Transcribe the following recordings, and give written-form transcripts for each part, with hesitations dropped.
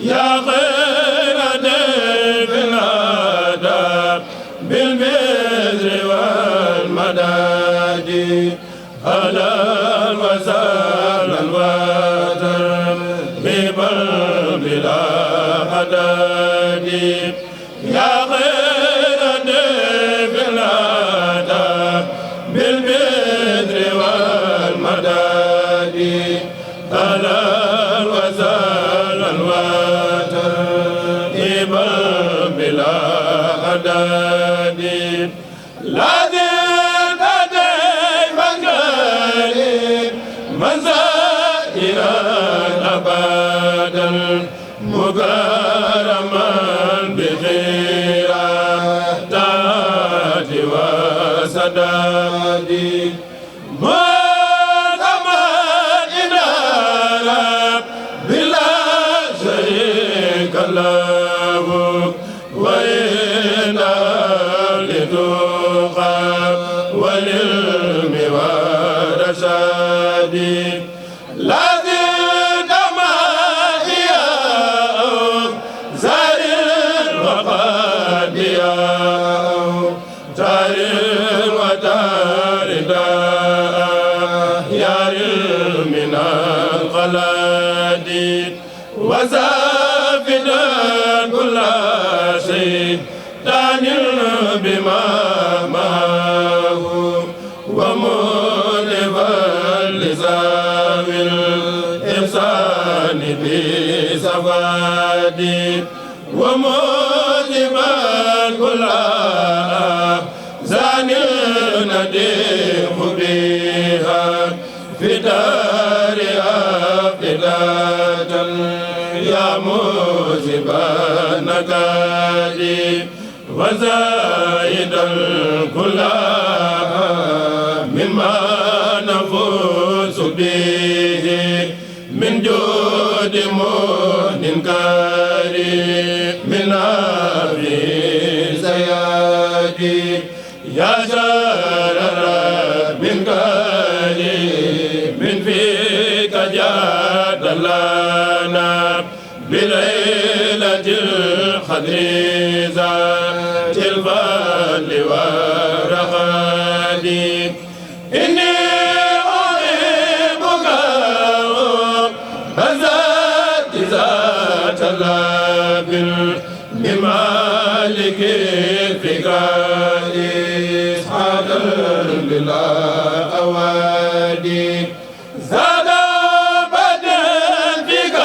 يا خير ضيف أتى بالبر والمداد أهلا وسهلا وترحيبا بلا عدد يا خير ضيف أتى بالبر والمداد أهلا وسهلا وترحيبا بلا عدد لا زلت ضيفا كريما زائرا أبدا مكرما بخيرات وسداد مكرما إلى رب بلا شريك له وإن لتقى والعلم والرشاد لازلت معي زار وقاديا تار وتاردا يا من الخلاد وزافدا كل شيء دانل بما معه ومولفا لزاوي الإحسان بسواد ومولفا كل زانل نديم بها في دار أفئدة يا موجب النكاد وزايد الكل مما نفوز به من جود منكر من أبي زيادي يا شرر من كريم من فيك جاد لنا بليلة القدر ذات الفضل والرغد إني أحبك بذات ذات اللاب بمالك الفكر إسحاق بلا أوادي زاد بدن فيك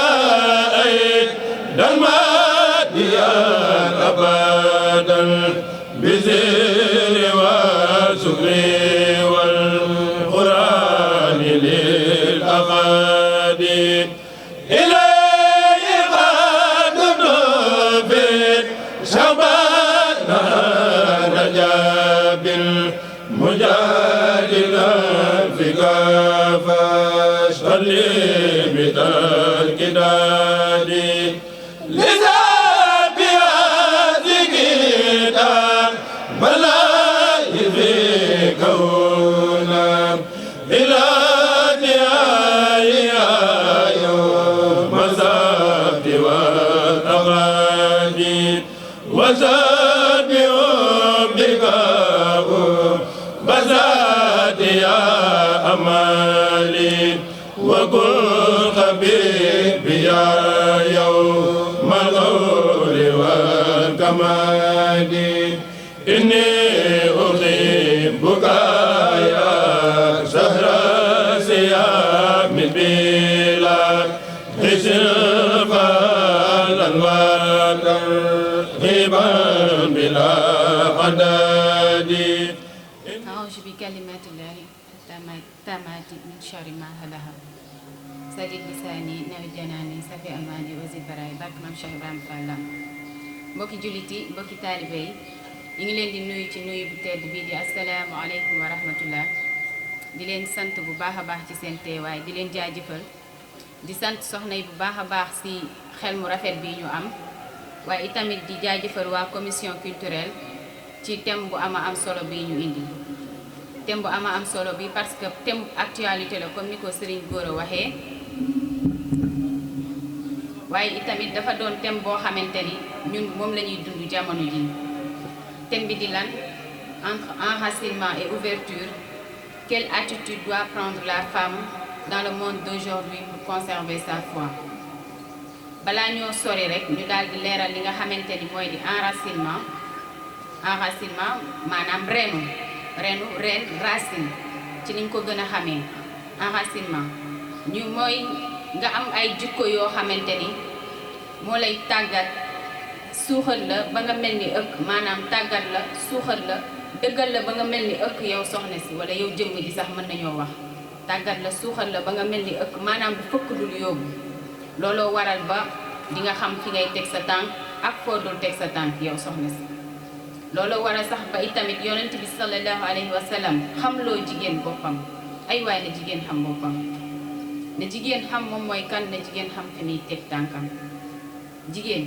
أيضا ماديا أبدا بزير وشكر والقرآن للأغادي إليه قد في شبان رجاب مجادلا فيك فاشهد بترك دادي لذا بهذه الكتاب بلا يفي كونا إلى نهاية يوم السبت والأغاني وزاد بك بزاد يا أمالي وكن حبيبي يا يوم الغول والكمال إني أحبك يا شهر صيام بلا حسن فعلا وترغيبا بلا عدد أعوذ بكلمات الله التامات من شر ما خلق سدد lisaani nawi janaani safi amaani wasi baraay bark maam Cheikh Ibrahima Fall mbokki jullit yi mbokki taalibe yi ñu ngi leen di nuyu ci nuyu bu tedd bii di asalaamaaleykum wa rahmatullah di leen sant bu baax a baax ci seen teewaay di leen jaajëfal di sant soxna yi bu baax a baax si xel mu rafet bi ñu am waaye itamit di jaajëfal waa commission culturelle ci thème bu ama am solo bi ñu indi thème bu ama am solo bi parce que thème actualité la comme ni ko Serigne Gora waxee waaye itamit dafa doon thème boo xamante ni ñun moom la ñuy dund jamono ji thème bi di lan entre enracinement et ouverture, quelle attitude doit prendre la femme dans le monde d'aujourd'hui pour conserver sa foi. balaa ñoo sori rek ñu daal di leeral li nga xamante ni mooy di enracinement maanaam reen racine ci niñ ko gën a xamee. enracinement ñu mooy nga am ay jikko yoo xamante ni moo lay tàggat suuxal la ba nga mel ni ëkk, maanaam tàggat la suuxal la dëggal la ba nga mel ni ëkk yow soxna si wala yow jëmm ji sax mën nañoo wax tàggat la suuxal la ba nga mel ni ëkk, maanaam bu fëkk dul yóbbu. looloo waral ba di nga xam fi ngay teg sa tànk ak foo dul teg sa tànk yow soxna si. looloo waral sax ba itamit yonent bi sallallahu alayhi wa sallam xam loo jigéen boppam. ay waay na jigéen xam boppam, na jigéen xam moom mooy kan, na jigéen xam fi muy teg tànkam. jigéen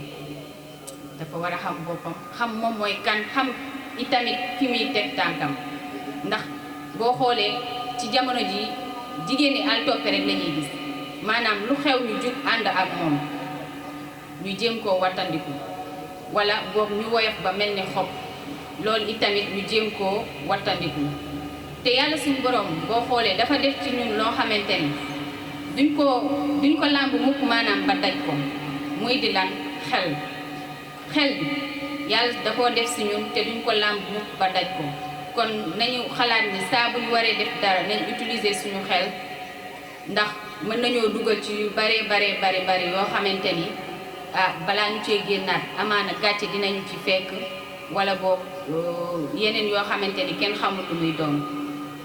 dafa war a xam boppam, xam moom mooy kan, xam itamit fi muy teg tànkam. ndax boo xoolee ci jamono ji jigéen ñi al toppe rek la ñuy gis, maanaam lu xew ñu jug ànd ak moom, ñu jéem koo wattandiku wala boog ñu woyof ba mel ni xob, loolu itamit ñu jéem koo wattandiku. te yàlla suñu borom boo xoolee dafa def ci ñun loo xamante ni duñ ko làmb mukk, maanaam ba daj ko, muy di lan xel bi yàlla da koo def si ñun te duñ ko làmb mukk ba daj ko. kon nañu xalaat ni saa buñ waree def dara nañ utiliser suñu xel, ndax mën nañoo dugal ci yu bare yoo xamante ni balaa ñu cee génnaat amaana gàcce dinañu ci fekk, wala boog yeneen yoo xamante ni kenn xamul lu muy doon.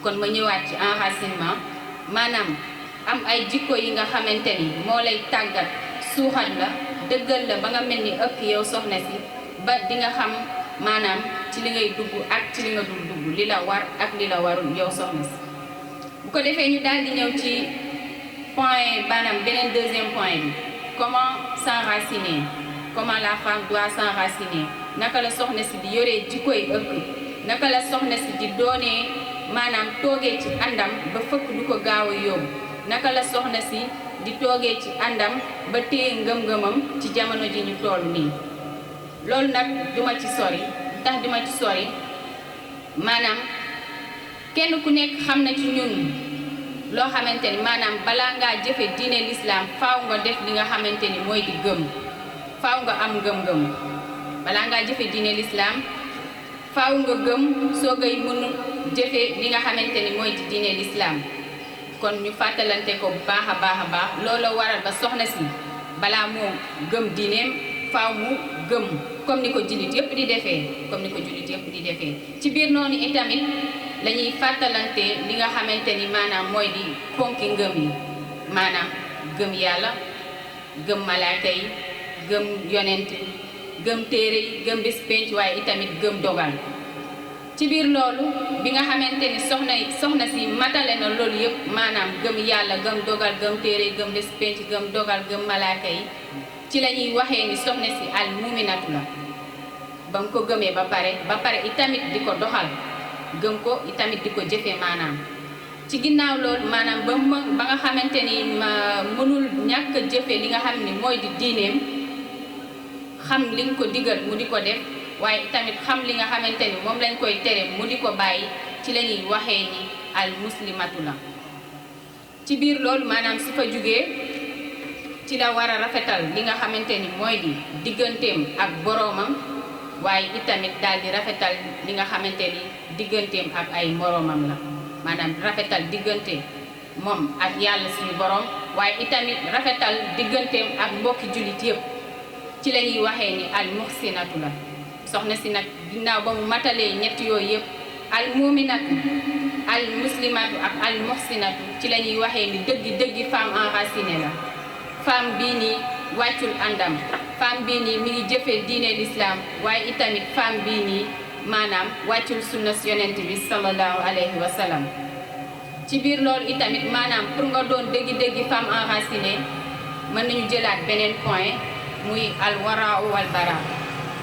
kon ma ñëwaat ci enracinement, maanaam am ay jikko yi nga xamante ni moo lay tàggat suuxat la dëggal la ba nga mel ni ëkk yow soxna si, ba di nga xam maanaam ci li ngay dugg ak ci li nga dul dugg, li la war ak li la warul yow soxna si. bu ko defee ñu daal di ñëw ci point maanaam beneen deuxième point bi, comment s'enraciner, comment la femme doit s'enraciner, naka la soxna si di yoree jikkoy ëkk, naka la soxna si di doonee maanaam toogee ci àndam ba fëkk du ko gaaw a yóbbu, naka la soxna si di toogee ci àndam ba téye ngëm-ngëmam ci jamono ji ñu toll nii. loolu nag duma ci sori, tax duma ci sori maanaam kenn ku nekk xam na ci ñun loo xamante ni maanaam balaa ngaa jëfe diine l'islam faaw nga def li nga xamante ni mooy di gëm, faaw nga am ngëm-ngëm. balaa ngaa jëfe diine l'islam faaw nga gëm soo ngay mën jëfe li nga xamante ni mooy di diine l'islam. kon ñu fàttalante ko bu baax a baax looloo waral ba soxna si balaa moo gëm diineem faaw mu gëm comme ni ko jullit yëpp di defee, ci biir noonu itamit la ñuy fàttalante li nga xamante ni maanaam mooy di ponki ngëm yi, maanaam gëm yàlla, gëm malaaka yi, gëm yonent, gëm téere yi, gëm bés penc, waaye itamit gëm dogal. ci biir loolu bi nga xamante ni soxna si matale na loolu yëpp, maanaam gëm yàlla, gëm dogal, gëm téere, gëm bés penc, gëm dogal, gëm malaaka yi, ci la ñuy waxee ni soxna si al muminatu la. ba nga ko gëmee ba pare itamit di ko doxal, gëm ko itamit di ko jëfee. maanaam ci ginnaaw loolu maanaam ba nga xamante ni mënul ñàkk a jëfee li nga xam ni mooy di diineem, xam li nga ko digal mu di ko def, waaye itamit xam li nga xamante ni moom lañ koy tere mu di ko bàyyi, ci la ñuy waxee ni al muslimatu la. ci biir loolu maanaam su fa jugee ci la war a rafetal li nga xamante ni mooy di digganteem ak boroomam, waaye itamit daal di rafetal li nga xamante ni digganteem ak ay moroomam la. maanaam rafetal diggante moom ak yàlla suñu boroom, waaye itamit rafetal digganteem ak mbokki jullit yëpp, ci la ñuy waxee ni al muhsinatu la. soxna si nag ginnaaw ba mu matalee ñett yooyu yëpp, al muminatu, al muslimatu ak al muhsinatu, ci la ñuy waxee ni dëggi femme enracinée la. femme bii nii wàccul àndam, femme bii nii mi ngi jëfee diine l'islam, waaye itamit femme bii nii maanaam wàccul sunna si yonent bi sallallahu alayhi wa sallam. ci biir loolu itamit maanaam pour nga doon dëggi femme enracinée, mën nañu jëlaat beneen point muy al wara wal bara,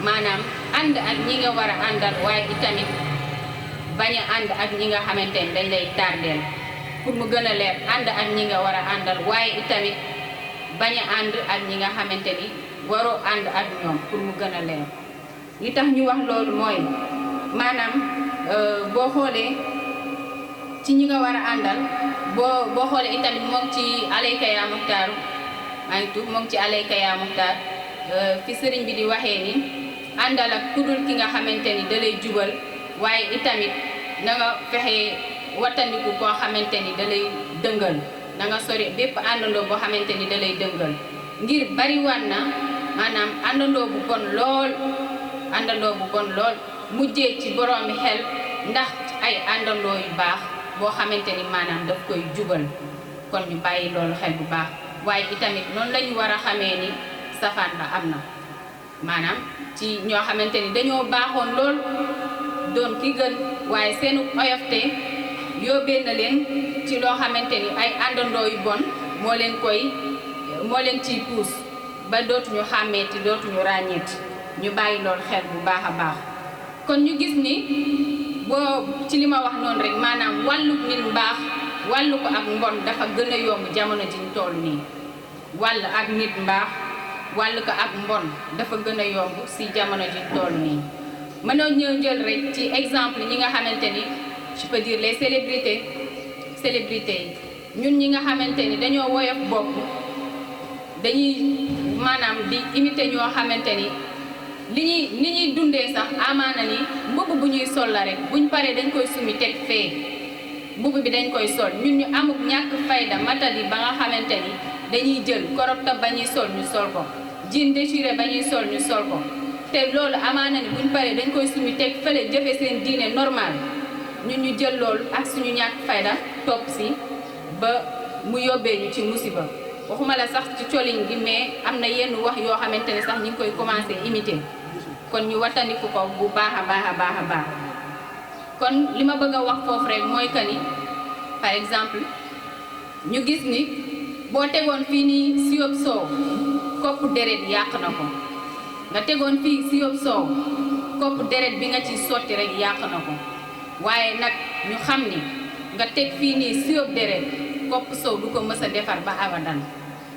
maanaam ànd ak ñi nga war a àndal, waaye itamit bañ a ànd ak ñi nga xamante ni dañ lay tardeel. pour mu gën a leer, ànd ak ñi nga war a àndal, waaye itamit bañ a ànd ak ñi nga xamante ni waroo ànd ak ñoom pour mu gën a leer li tax ñu wax loolu mooy maanaam boo xoolee ci ñi nga war a àndal boo xoolee itamit moom ci alayka yaa muxtaaru maa ngi tuub moom ci alayka yaa muxtaar fi sëriñ bi di waxee ni àndal ak kudul ki nga xamante ni da lay jubal waaye itamit na nga fexe wattandiku koo xamante ni da lay dëngal na nga sori bépp àndandoo boo xamante ni da lay dëngal ngir bariwaat na maanaam àndandoo bu bon lool mujjee ci boroomi xel ndax ay àndandoo yu baax boo xamante ni maanaam daf koy jubal kon ñu bàyyi loolu xel bu baax waaye itamit noonu la ñu war a xamee ni safaan ba am na maanaam ci ñoo xamante ni dañoo baaxoon lool doon ki gën waaye seenu oyofte yóbbee na leen ci loo xamante ni ay àndandoo yu bon moo leen ciy puus ba dootuñu xàmmeeti dootuñu ràññeeti ñu bàyyi loolu xel bu baax a baax kon ñu gis ni boo ci li ma wax noonu rek maanaam wàllu nit mbaax wàllu ko ak mbon dafa gën a yomb jamono ji ñu toll nii wàll ak nit mbaax wàllu ko ak mbon dafa gën a yomb si jamono ji ñu toll nii mënoo ñëw jël rek ci exemple ñi nga xamante ni je peux dire les célébrités yi ñun ñi nga xamante ni dañoo woyof bopp dañuy maanaam di imiter ñoo xamante ni li ñuy dundee sax amaana ni mbubb bu ñuy sol la rek buñ paree dañ koy sumi teg fee mbubb bi dañ koy sol ñun ñu amuk ñàkk fayda matadi ba nga xamante ni dañuy jël crop top ba ñuy sol ñu sol ko jean déchiré ba ñuy sol ñu sol ko te loolu amaana ni buñ paree dañ koy sumi teg fële jëfe seen diine normal ñun ñu jël loolu ak suñu ñàkk fayda topp si ba mu yóbbee ñu ci musiba waxuma la sax ci colin gi mais am na yenn wax yoo xamante ne sax ñu ngi koy commencé imiter kon ñu wattandiku ko bu baax a baax kon li ma bëgg a wax foofu rek mooy que ni par exemple ñu gis ni boo tegoon fii nii siyop soow kopp deret yàq na ko nga tegoon fii siyop soow kopp deret bi nga ci sotti rek yàq na ko waaye nag ñu xam ni nga teg fii nii siyop deret kopp soow du ko mës a defar ba abadan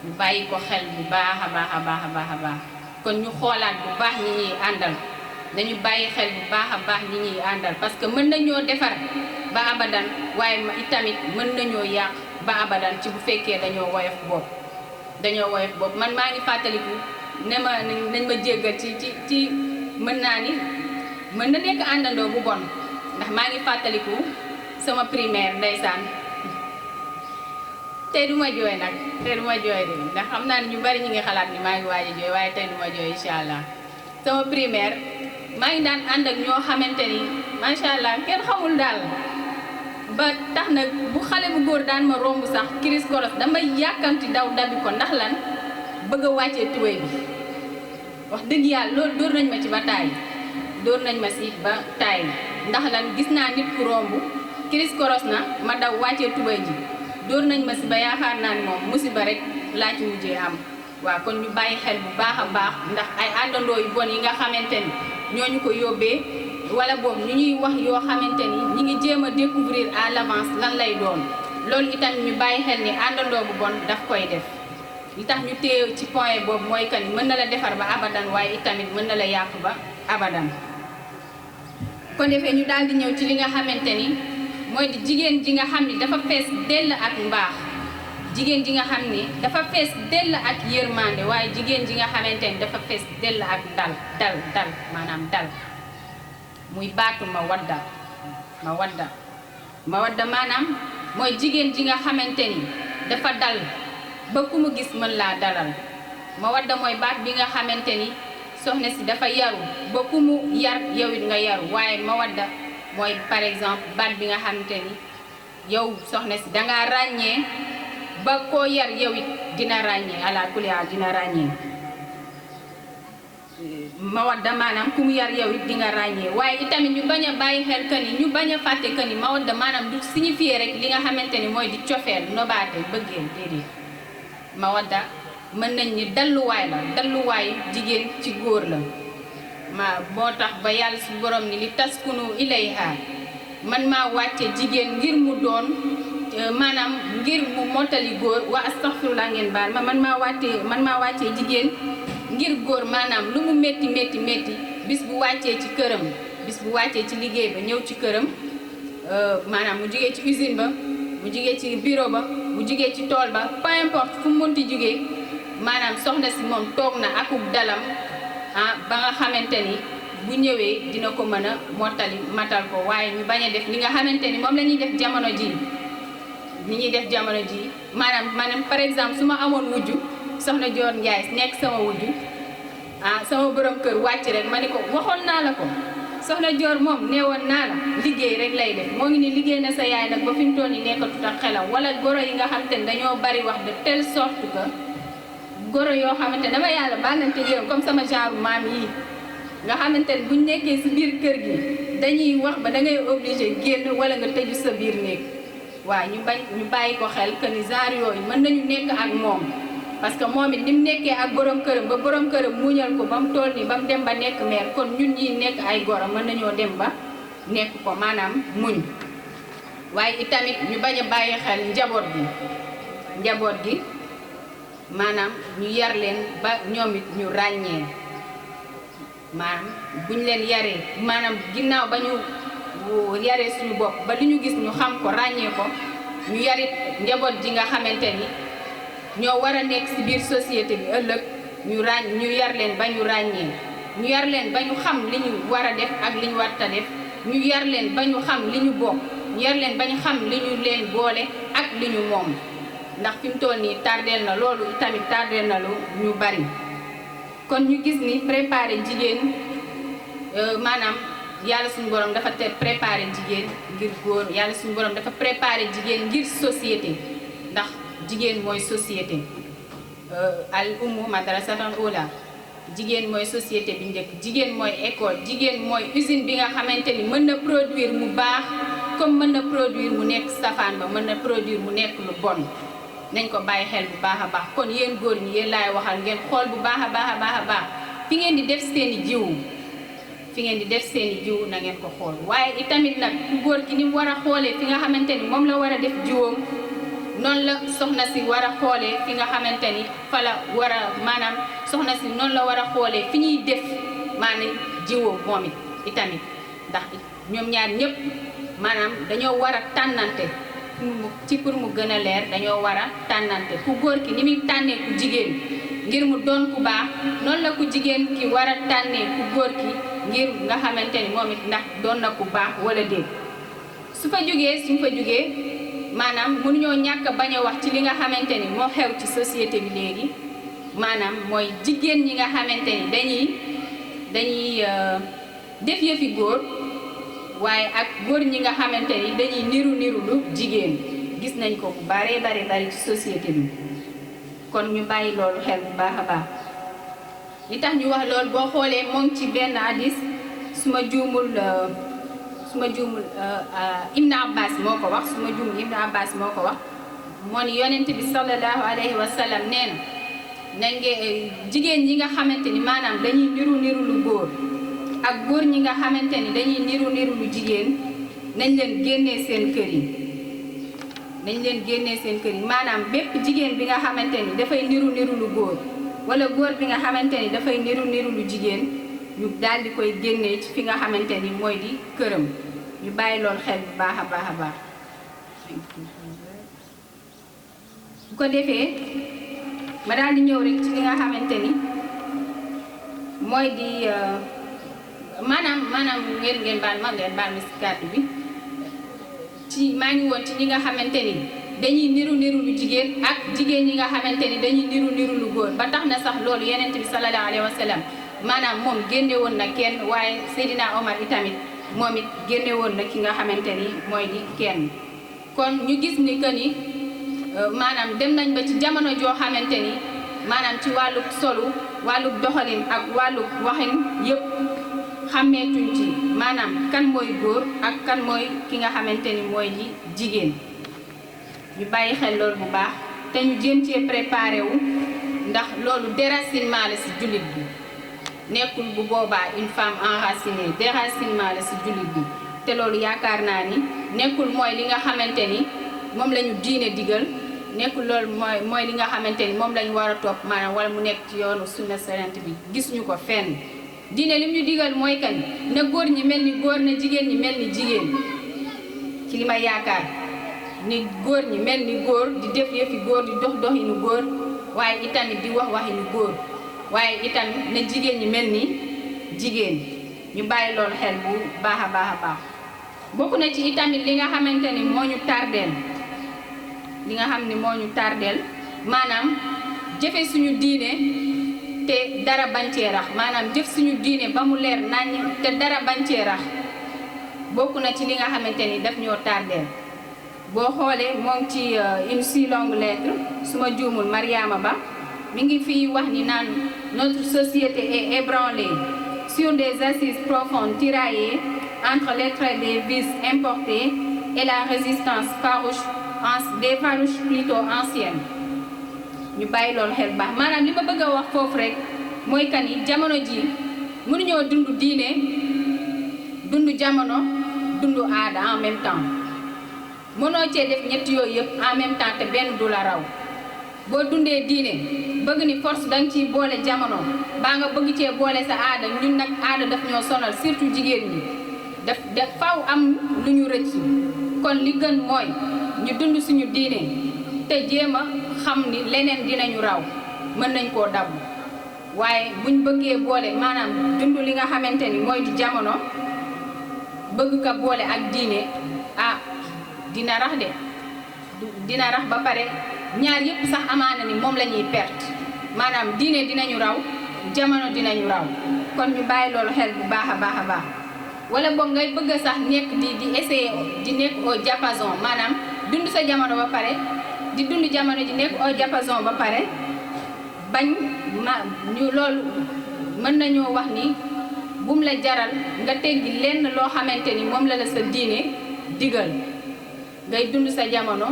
ñu bàyyi ko xel bu baax a baax kon ñu xoolaat bu baax ñi ñuy àndal dañu bàyyi xel bu baax a baax ñi ñuy àndal parce que mën nañoo defar ba abadan waaye itamit mën nañoo yàq ba abadan ci bu fekkee dañoo woyof bopp man maa ngi fàttaliku nañ ma jéggal ci mën naa ni mën na nekk àndandoo bu bon ndax maa ngi fàttaliku sama primaire ndeysaan tey du ma jooy nag tey du ma jooy de ndax xam naa ne ñu bari ñu ngi xalaat ni maa ngi waaj a jooy waaye tey du ma jooy incha allah sama primaire maa ngi daan ànd ak ñoo xamante ni macha allah kenn xamul daal ba tax na bu xale bu góor daan ma romb sax kiris koros damay yàkkamti daw dabi ko ndax lan bëgg a wàccee tubéy bi wax dëgg yàlla loolu dóor nañ ma ci ba taay dóor nañ ma si ba taay ndax lan gis naa nit ku romb kiris koros na ma daw wàccee tubéy ji dóor nañ ma si ba yaakaar naa ni moom musiba rek laa ci mujjee am waaw kon ñu bàyyi xel bu baax a baax ndax ay àndandoo yu bon yi nga xamante ni ñooñu ko yóbbee wala boobu ñu ñuy wax yoo xamante ni ñi ngi jéem a découvrir à l'avance lan lay doon loolu itam ñu bàyyi xel ni àndandoo bu bon daf koy def li tax ñu téye ci point boobu mooy que ni mën na la defar ba abadan waaye itamit mën na la yàq ba abadan kon defee ñu daal di ñëw ci li nga xamante ni mooy di jigéen ji nga xam ni dafa fees dell ak mbaax jigéen ji nga xam ni dafa fees dell ak yërmande waaye jigéen ji nga xamante ni dafa fees dell ak dal maanaam dal muy baatu mawadda maanaam mooy jigéen ji nga xamante ni dafa dal ba ku mu gis mën laa dalal mawadda mooy baat bi nga xamante ni soxna si dafa yaru ba ku mu yar yow it nga yaru waaye mawadda mooy par exemple baat bi nga xamante ni yow soxna si dangaa ràññee ba koo yar yow it dina ràññee ala kulli haal dina ràññee mawadda maanaam ku mu yar yow it di nga ràññee waaye itamit ñu bañ a bàyyi xel que ni ñu bañ a fàtte que ni mawadda maanaam du signifier rek li nga xamante ni mooy di cofeel nobaate bëggeel déedéet mawadda mën nañ ni dalluwaayu jigéen ci góor la moo tax ba yàlla su borom ni li taskunu ilayha man maa wàcce jigéen ngir mu doon maanaam ngir mu mottali góor wa astaghfirullah ngeen baal ma man maa wàccee jigéen ngir góor maanaam lu mu métti métti métti bis bu wàccee ci këram bis bu wàccee ci liggéey ba ñëw ci këram maanaam mu jugee ci usine ba mu jugee ci bureau ba mu jugee ci tool ba peu importe fu mu mënti jugee maanaam soxna si moom toog na akub dalam ba nga xamante ni bu ñëwee dina ko mën a mottali matal ko waaye ñu bañ a def li nga xamante ni moom la ñuy def jamono ji ni ñuy def jamono ji maanaam par exemple su ma amoon wujju soxna Dior Ndiaye nekk sama wujju sama borom kër wàcc rek ma ne ko waxoon naa la ko soxna Dior moom neewoon naa la liggéey rek lay def moo ngi ni liggéey na sa yaay nag ba fi mu toll nii nekkatut ak xelam wala goro yi nga xamante ni dañoo bari wax de telle sorte que goro yoo xamante dama yàlla bàllante yéen comme sama genre maam yi nga xamante ni buñ nekkee si biir kër gi dañuy wax ba da ngay obligé génn wala nga tëju sa biir néeg waaw ñu bàyyi ko xel que ni genre yooyu mën nañu nekk ak moom parce que moom it ni mu nekkee ak borom këram ba borom këram muñal ko ba mu toll nii ba mu dem ba nekk mère kon ñun ñii nekk ay goro mën nañoo dem ba nekk ko maanaam muñ waaye itamit ñu bañ a bàyyi xel njaboot gi maanaam ñu yar leen ba ñoom it ñu ràññee maanaam buñ leen yaree maanaam ginnaaw ba ñu yaree suñu bopp ba li ñu gis ñu xam ko ràññee ko ñu yarit njaboot ji nga xamante ni ñoo war a nekk ci biir société bi ëllëg ñu yar leen ba ñu ràññee ñu yar leen ba ñu xam li ñu war a def ak li ñu warta def ñu yar leen ba ñu xam li ñu bokk ñu yar leen ba ñu xam li ñu leen boole ak li ñu moom ndax fi mu toll nii tardeel na loolu tamit tardeel na lu ñu bari kon ñu gis ni préparer jigéen maanaam yàlla suñu borom dafa préparer jigéen ngir góor yàlla suñu borom dafa préparer jigéen ngir société ndax jigéen mooy société al ummu madrasatan ula jigéen mooy société bi njëkk jigéen mooy école jigéen mooy usine bi nga xamante ni mën na produire mu baax comme mën na produire mu nekk safaan ba mën na produire mu nekk lu bon nañ ko bàyyi xel bu baax a baax kon yéen góor ñi yéen laay waxal ngeen xool bu baax a baax fi ngeen di def seeni jiw na ngeen ko xool waaye itamit nag ku góor ki ni mu war a xoolee fi nga xamante ni moom la war a def jiwam noonu la soxna si war a xoolee fi nga xamante ni fa la war a maanaam soxna si noonu la war a xoolee fi ñuy def maanaam jiwoo moom it itamit ndax ñoom ñaar ñëpp maanaam dañoo war a tànnante ci pour mu gën a leer dañoo war a tànnante ku góor ki ni muy tànnee ku jigéen ngir mu doon ku baax noonu la ku jigéen ki war a tànnee ku góor ki ngir nga xamante ni moom it ndax doon na ku baax wala déet suñ fa jógee maanaam mënuñoo ñàkk bañ a wax ci li nga xamante ni moo xew ci société bi léegi maanaam mooy jigéen ñi nga xamante ni dañuy def yëfi góor waaye ak góor ñi nga xamante ni dañuy niru lu jigéen gis nañ ko bu bari ci société bi kon ñu bàyyi loolu xel bu baax a baax li tax ñu wax loolu boo xoolee moom ci benn hadis su ma juumul Ibn Abbas moo ko wax moo ni yonent bi sallallahu alayhi wa sallam nee na jigéen ñi nga xamante ni maanaam dañuy niru lu góor ak góor ñi nga xamante ni dañuy niru lu jigéen nañ leen génnee seen kër yi maanaam bépp jigéen bi nga xamante ni dafay niru lu góor wala góor bi nga xamante ni dafay niru lu jigéen ñu daal di koy génnee ci fi nga xamante ni mooy di këram ñu bàyyi loolu xel bu baax a baax bu ko defee ma daal di ñëw rek ci li nga xamante ni mooy di maanaam ngeen baal ma si kàddu bi maa ngi woon ci ñi nga xamante ni dañuy niru lu jigéen ak jigéen ñi nga xamante ni dañuy niru lu góor ba tax na sax loolu yonent bi sallallahu alayhi wa sallam maanaam moom génne woon na kenn waaye Seydina Omar itamit moom it génne woon na ki nga xamante ni mooy di kenn kon ñu gis ni que ni maanaam dem nañ ba ci jamono joo xamante ni maanaam ci wàllu solu wàllu doxalin ak wàllu waxin yëpp xàmmeetuñ ci maanaam kan mooy góor ak kan mooy ki nga xamante ni mooy di jigéen ñu bàyyi xel loolu bu baax te ñu jéem cee préparé wu ndax loolu déracinement la ci jullit bi nekkul bu boobaa une femme enracinée déracinement la ci jullit bi te loolu yaakaar naa ni nekkul mooy li nga xamante ni moom la ñu diine digal nekkul loolu mooy li nga xamante ni moom lañu war a topp maanaam wala mu nekk ci yoonu sunna sarant bi gisuñu ko fenn diine lim ñu digal mooy kan na góor ñi mel ni góor na jigéen ñi mel ni jigéen ci li ma yaakaar ni góor ñi mel ni góor di def yëfi góor di dox doxinu góor waaye itamit di wax waxinu góor waaye itamit na jigéen ñi mel ni jigéen ñu bàyyi loolu xel bu baax a baax a baax bokk na ci itamit li nga xamante ni moo ñu tardeel li nga xam ni moo ñu tardeel maanaam jëfe suñu diine te dara bañ cee rax maanaam jëf suñu diine ba mu leer nañ te dara bañ cee rax bokk na ci li nga xamante ni daf ñoo tardeel boo xoolee moo ngi ci une si longue lettre su ma juumul Mariama Ba mi ngi fii wax ni naan notre société est ébranlée sur des assises profondes tiraillées entre les traits des vices importés et la résistance farouche des farouches plutôt anciennes ñu bàyyi loolu xel baax maanaam li ma bëgg a wax foofu rek mooy kan yi jamono ji mënuñoo dund diine dund jamono dund aada en même temps mënoo cee def ñett yooyu yëpp en même temps te benn du la raw boo dundee diine bëgg ni force danga ciy boole jamono baa nga bëgg cee boole sa aada ñun nag aada daf ñoo sonal surtout jigéen ñi daf faw am lu ñu rëcc kon li gën mooy ñu dund suñu diine te jéem a xam ni leneen dinañu raw mën nañ koo dabb waaye buñ bëggee boole maanaam dund li nga xamante ni mooy di jamono bëgg ka boole ak diine ah dina rax de dina rax ba pare ñaar yëpp sax amaana ni moom la ñuy perte maanaam diine dinañu raw jamono dinañu raw kon ñu bàyyi loolu xel bu baax a baax a baax wala boog ngay bëgg a sax nekk di essayer di nekk au diapason maanaam dund sa jamono ba pare di dund jamono ji nekk au diapason ba pare bañ ñu loolu mën nañoo wax ni bum la jaral nga teggi lenn loo xamante ni moom la sa diine digal ngay dund sa jamono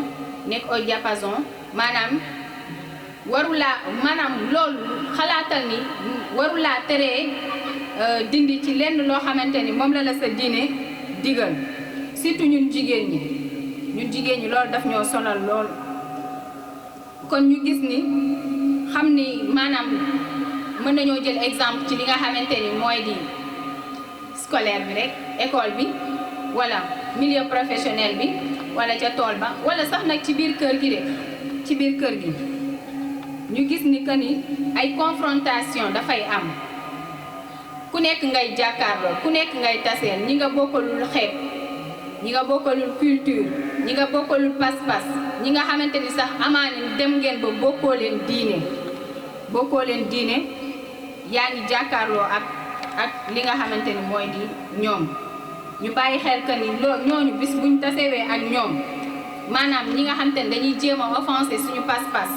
nekk au diapason maanaam warulaa maanaam loolu xalaatal ni warulaa teree dindi ci lenn loo xamante ni moom la sa diine digal surtout ñun jigéen ñi loolu daf ñoo sonal lool kon ñu gis ni xam ni maanaam mën nañoo jël exemple ci li nga xamante ni mooy di scolaire bi rek école bi wala milieu professionnel bi wala ca tool ba wala sax nag ci biir kër gi de ci biir kër gi ñu gis ni que ni ay confrontation dafay am ku nekk ngay jàkkaarloo ku nekk ngay taseel ñi nga bokkalul xeet ñi nga bokkalul culture ñi nga bokkalul pas-pas ñi nga xamante ni sax amaani dem ngeen ba bokkoo leen diine yaa ngi jàkkaarloo ak li nga xamante ni mooy di ñoom ñu bàyyi xel que ni ñooñu bis buñ tasewee ak ñoom maanaam ñi nga xamante ni dañuy jéem a offensé suñu pas-pas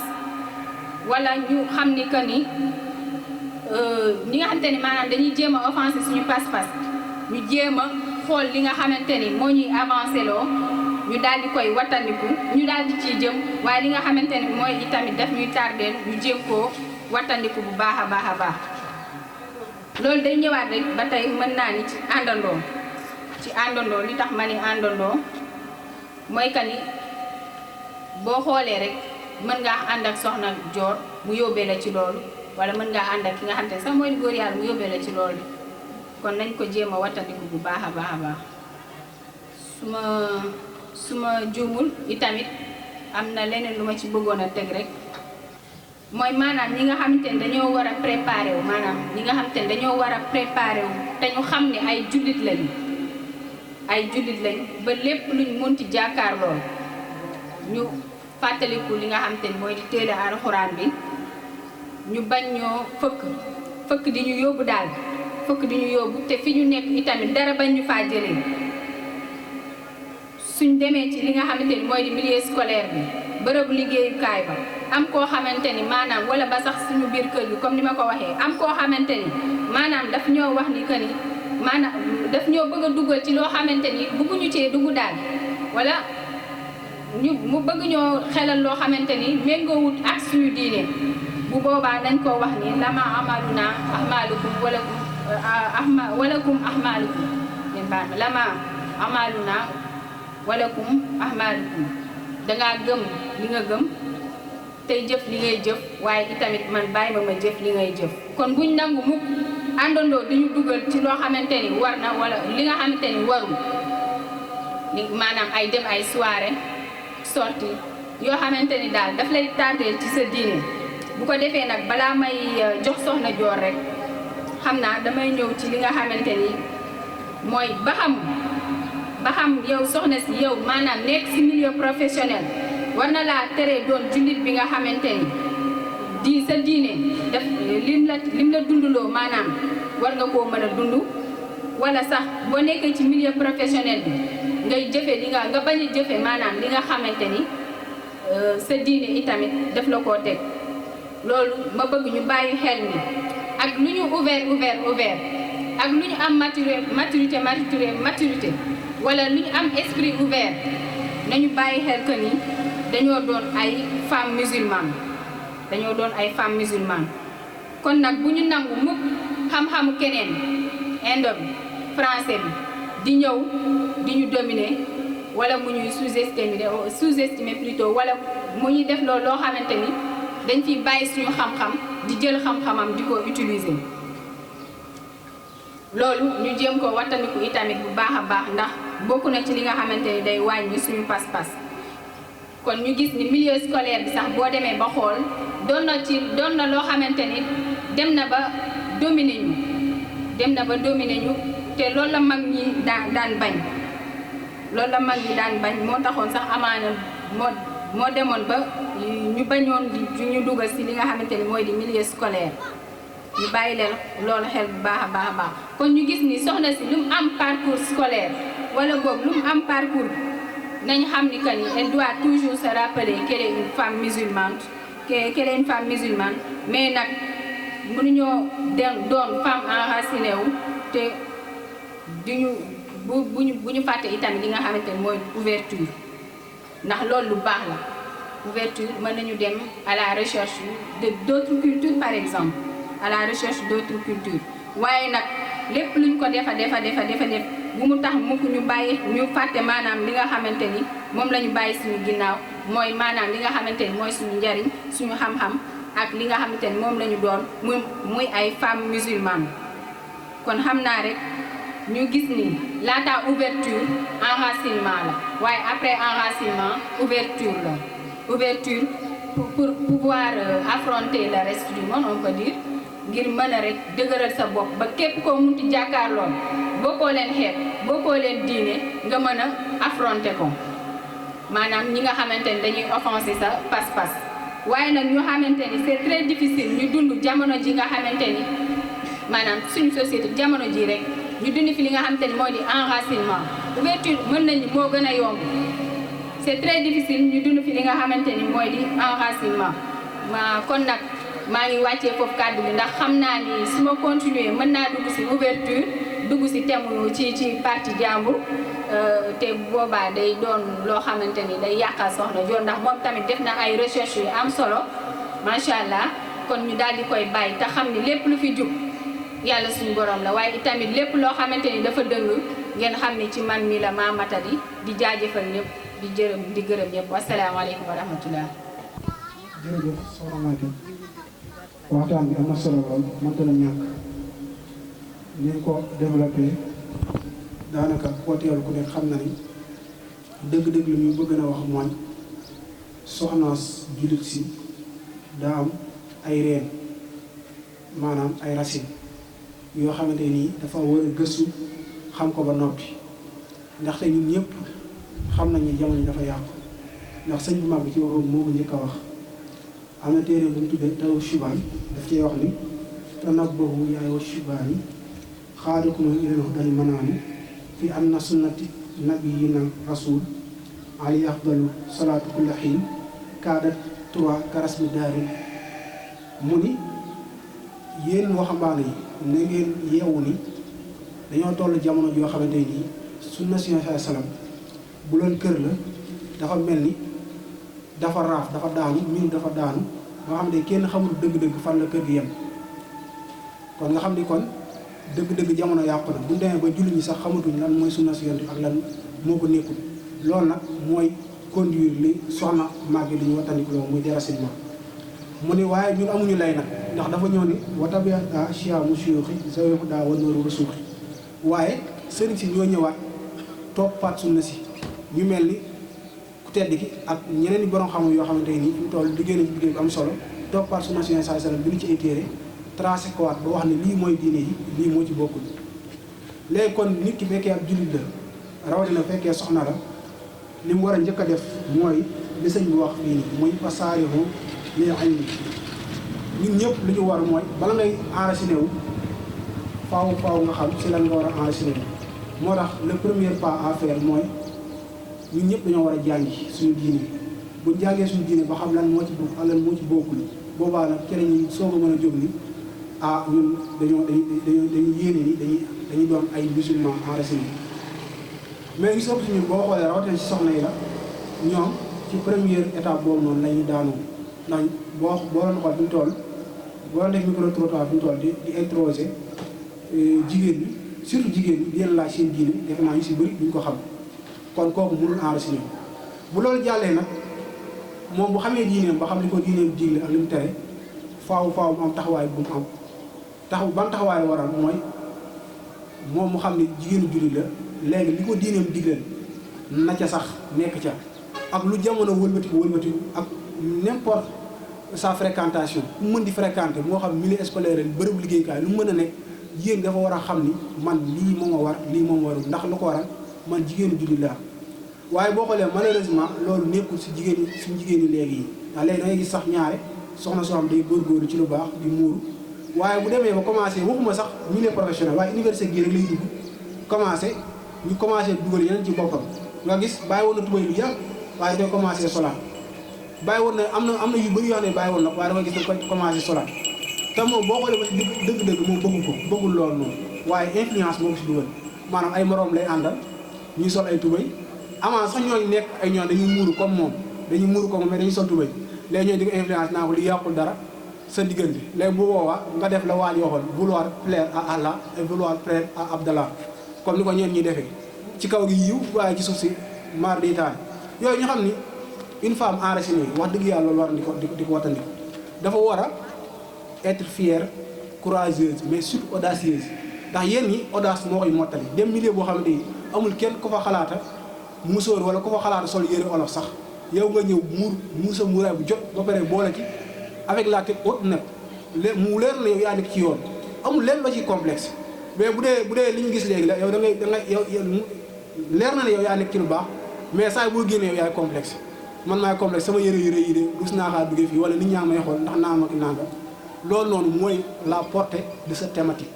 wala ñu xam ni que ni ñi nga xamante ni maanaam dañuy jéem a offensé suñu pas-pas ñu jéem a xool li nga xamante ni moo ñuy avancé loo ñu daal di koy wattandiku ñu daal di ciy jëm waaye li nga xamante ni mooy itamit daf ñuy tardeel ñu jéem koo wattandiku bu baax a baax a baax loolu day ñëwaat rek ba tey mën naa ni ci àndandoo li tax ma ni àndandoo mooy que ni boo xoolee rek mën ngaa ànd ak soxna joor mu yóbbee la ci loolu wala mën ngaa ànd ak ki nga xam te sax mooy góor yàlla mu yóbbee la ci loolu kon nañ ko jéem a wattandiku bu baax a baax a baax su ma juumul itamit am na leneen lu ma ci bëggoon a teg rek mooy maanaam ñi nga xamante ne dañoo war a préparé wu maanaam ñi nga xamante ne dañoo war a préparé wu te ñu xam ne ay jullit lañu ba lépp luñ mënti jàkkaarloo ñu fàttaliku li nga xamante ni mooy di téere alxuraan bi ñu bañ ñoo fëkk di ñu yóbbu daal fëkk di ñu yóbbu te fi ñu nekk itamit dara bañ ñu faa jëlee suñ demee ci li nga xamante ni mooy di milieu scolaire bi bërëbu liggéeyukaay ba am koo xamante ni maanaam wala ba sax suñu biir kër gi comme ni ma ko waxee am koo xamante ni maanaam daf ñoo wax ni que ni maanaam daf ñoo bëgg a duggal ci loo xamante ni bëgguñu cee dugg daal wala mu bëgg ñoo xelal loo xamante ni méngoowut ak suñu diine bu boobaa dañ koo wax ni lama amaluna ahmalukum walakum ahmalukum ngeen baal ma lama amaluna walakum ahmalukum dangaa gëm li nga gëm tey jëf li ngay jëf waaye itamit man bàyyi ma jëf li ngay jëf kon buñ nangu mukk àndandoo duñu dugal ci loo xamante ni war na wala li nga xamante ni warul maanaam ay dem ay soirée sortie yoo xamante ni daal daf lay tardeel ci sa diine bu ko defee nag balaa may jox soxna Joor rek xam naa damay ñëw ci li nga xamante ni mooy ba xam yow soxna si yow maanaam nekk si milieu professionnel war na laa tere doon jullit bi nga xamante ni sa diine def lim la dunduloo maanaam war nga koo mën a dund wala sax boo nekkee ci milieu professionnel bi ngay jëfe nga bañ a jëfe maanaam li nga xamante ni sa diine itamit def la koo teg loolu ma bëgg ñu bàyyi xel ni ak lu ñu ouvert ak lu ñu am maturité wala lu ñu am esprit ouvert nañu bàyyi xel que ni dañoo doon ay femmes musulmanes kon nag bu ñu nangu mukk xam-xamu keneen indo bi français bi di ñëw di ñu dominer wala mu ñuy sous-estimer plutôt wala mu ñuy def loolu loo xamante ni dañ fiy bàyyi suñu xam-xam di jël xam-xamam di ko utiliser loolu ñu jéem ko wattandiku itamit bu baax a baax ndax bokk na ci li nga xamante ni day wàññi suñu pas-pas kon ñu gis ni milieu scolaire bi sax boo demee ba xool doon na loo xamante ni dem na ba dominer ñu te loolu la mag ñi daan bañ moo taxoon sax amaana moo demoon ba ñu bañoon ñu dugal si li nga xamante ni mooy di milieu scolaire ñu bàyyi leen loolu xel bu baax a baax kon ñu gis ni soxna si lu mu am parcours scolaire wala boog lu mu am parcours nañ xam ni que ni elle doit toujours se rappeler qu'elle est une femme musulmane mais nag mënuñoo doon femme enracinée wu te duñu bu ñu fàtte itamit li nga xamante ni mooy ouverture ndax loolu lu baax la ouverture mën nañu dem à la recherche d'autres cultures par exemple à la recherche d'autres cultures waaye nag lépp luñ ko defa def bu mu tax mukk ñu fàtte maanaam li nga xamante ni moom la ñu bàyyi suñu ginnaaw mooy maanaam li nga xamante ni mooy suñu njariñ suñu xam-xam ak li nga xamante ni moom la ñu doon muy ay femmes musulmanes kon xam naa rek ñu gis ni laata ouverture enracinement la waaye après enracinement ouverture la ouverture pour pouvoir affronter le reste du monde on peut dire ngir mën a rek dëgëral sa bopp ba képp koo munti jàkkaarloon bokkoo leen xeet bokkoo leen diine nga mën a affronter ko maanaam ñi nga xamante ni dañuy offenser sa pas-pas waaye nag ñu xamante ni c'est très difficile ñu dund jamono ji nga xamante ni maanaam suñu société jamono ji rek ñu dund fi li nga xamante ni moo di enracinement ouverture mën nañu moo gën a yomb c'est très difficile ñu dund fi li nga xamante ni mooy di enracinement kon nag maa ngi wàccee foofu kàddu bi ndax xam naa ni su ma continuer mën naa dugg ci ouverture dugg ci thème ci partie jàmbur te boobaa day doon loo xamante ni day yàqal soxna Joor ndax moom tamit def na ay recherche yu am solo macha allah kon ñu daal di koy bàyyi te xam ni lépp lu fi jub yàlla suñu borom la waaye itamit lépp loo xamante ni dafa dëng ngeen xam ni ci man mi la maa matadi di jaajëfal ñëpp di gërëm ñëpp wasalaamaaleykum wa rahmatullah. jërëjëf soxna Maguette waxtaan bi am na solo lool mënta na ñàkk ni ko développé daanaka koo teewlu ku nekk xam na ni dëgg-dëgg lu ñu bëgg na wax mooy soxnaas jullit si daa am ay reen maanaam ay racines yoo xamante nii dafa war a gëstu xam ko ba noppi ndaxte ñun ñëpp xam nañ ni jamono dafa yàqu ndax sëñ bu mag bi ci waxoon moo ko njëkk a wax am na téere bu ñu tuddee taw shubaan daf cee wax ni tanabbahu yaay wa shubaan yi xaadukum ilal hudal manaami fi anna sunnati nabiyina rasul alayhi afdalu salaatu kulla xiin kaadat trois karas bi daarin mu ni yéen waxambaane yi na ngeen yeewu ni dañoo toll jamono joo xamante nii sunna si salaam bu loon kër la dafa mel ni dafa raaf dafa daanu miin dafa daanu nga xam ne kenn xamul dëgg-dëgg fan la kër gi yem kon nga xam ni kon dëgg-dëgg jamono yàqu na bu ñu demee ba jullit ñi sax xamatuñ lan mooy sunna si yonent ak lan moo ko nekkul loolu nag mooy conduire li soxna Maguette li ñu wattandikuloo muy déracinement mu ne waaye ñun amuñu lay nag ndax dafa ñëw ni watabiya chia musiyuxi zaweku daa wanooru rasuuxi waaye sëriñ si ñoo ñëwaat toppaat sunna si ñu mel ni ku tedd ki ak ñeneen i borom xam yoo xamante ni fi mu toll liggéey nañ liggéey bu am solo toppaat sunna si sallallahu alayhi wasallam bi ñu ci ay téere tracé ko waat ba wax ne lii mooy diine yi lii moo ci bokkul léegi kon nit ki fekkee ab jullit la rawatina fekkee soxna la li mu war a njëkk a def mooy li sëñ bi wax fii nii muy fasaarihu lil ilmi ñun ñëpp li ñu war mooy bala ngay enraciné wu faaw nga xam si lan nga war a enraciné wu moo tax le premier pas à faire mooy ñun ñëpp dañoo war a jàngi suñu diine buñ jàngee suñu diine ba xam lan moo ci bokk ak lan moo ci bokkul boobaa nag ci la ñuy soog a mën a jóg ni ñun dañuy yéene ni dañuy doon ay musulman enraciné mais ñu sopp si ñun boo xoolee rawatina si soxna yi la ñoom ci première étape boobu noonu la ñuy daanoo ndax boo doon xool fi mu toll boo doon def micro trottoir fi mu toll di introsé jigéen ñi surtout jigéen ñi di leen laaj seen diine defe naa ñu si bëri duñ ko xam kon kooku mënul enraciné bu loolu jàllee nag moom bu xamee diineem ba xam li ko diineem digle ak li mu tere faaw mu am taxawaay bu mu am ban taxawaay la waral mooy moom mu xam ne jigéenu jullit la léegi li ko diineem digleel na ca sax nekk ca ak lu jamono wëlbatiku ak n'importe sa fréquentation ku mën di fréquenter moo xam milieu scolaire bërëb liggéeykaay lu mu mën a nekk jigéen dafa war a xam ni man lii moo ma war lii moo ma warul ndax lu ko waral man jigéenu jullit laa waaye boo xoolee malheureusement loolu nekkul si jigéen ñi suñu jigéen ñi léegi yi ndax léegi da ngay gis sax ñaare soxna soo xam day góorgóorlu ci lu baax di muuru waaye bu demee ba commencé waxuma sax milieu professionnel waaye université gi rek lay dugg ñu commencé dugal yeneen ci boppam nga gis bàyyi woon na tubay lu yàgg waaye day commencé solaat bàyyi woon na am na yu bëri yoo xam ne bàyyi woon na waaye da nga gis dañ koy commencé solaat te moom boo xoolee ba dëgg-dëgg moom bëggul loolu noonu waaye influence moo ko si dugal maanaam ay moroom lay àndal ñuy sol ay tubay amaa sax ñooñu nekk ay ñoom dañuy muuru comme moom mais dañuy sol tubay léegi ñooy di ko influence naa ko li yàqul dara sa diggante léegi bu boobaa nga def la waa ji waxoon vouloir plaire à Allah et vouloir plaire à Abdallah comme ni ko ñeen ñi defee ci kaw gi yiw waaye ci suuf si maar di taal yooyu ñu xam ni une femme enracinée wax dëgg yàlla loolu war di ko wattandiku dafa war a être fière courageuse mais surtout audacieuse ndax yéen ñi audace moo koy mottali dem milieu boo xam ne amul kenn ku fa xalaata musóor wala ku fa xalaata sol yëre olof sax yow nga ñëw muusa muuraay bu jot ba pare boole ci avec la tête haute nag mu leer na yow yaa nekk ci yoon amul leen la ci complexe mais bu dee li ñu gis léegi la yow da ngay yow leer na ne yow yaa nekk ci lu baax mais saa boo génnee yow yaay complexe man maay complexe sama yëre yi de rus naa xaa duggee fii wala nit ñaa may xool ndax naa ma ki nanga loolu noonu mooy la portée de cette thématique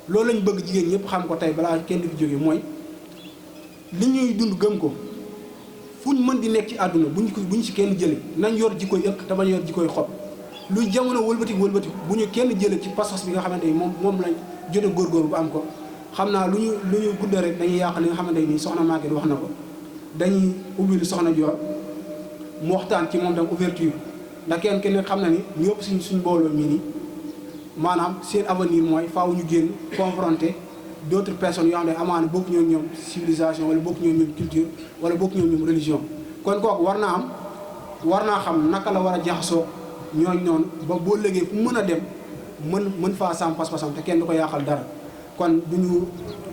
loolu lañ bëgg jigéen ñëpp xam ko tey balaa kenn di fi jógee mooy li ñuy dund gëm ko fu ñu mën di nekk ci àdduna buñ ci kenn jële nañ yor jikkoy ëkk te bañ yor jikkoy xob luy jamono wëlbatiku bu ñu kenn jële ci pas-pas bi nga xamante ni moom lañ jot a góorgóorlu bu am ko xam naa lu ñu gudda rek dañuy yàq li nga xamante ni soxna Maguette wax na ko dañuy ubbil soxna Dior mu waxtaan ci moom tam ouverture ndax kenn xam na ni ñu ëpp suñ mbooloo mii nii maanaam seen avenir mooy faaw ñu génn confronter d'autres personnes yoo xam ne amaana bokk ñoom civilisation wala bokk ñoom culture wala bokk ñoom religion kon kooku war naa xam naka la war a jaxasoo ñooñ noonu ba boo légee fu mën a dem mën faa sam pas-pasam te kenn du ko yàqal dara kon duñu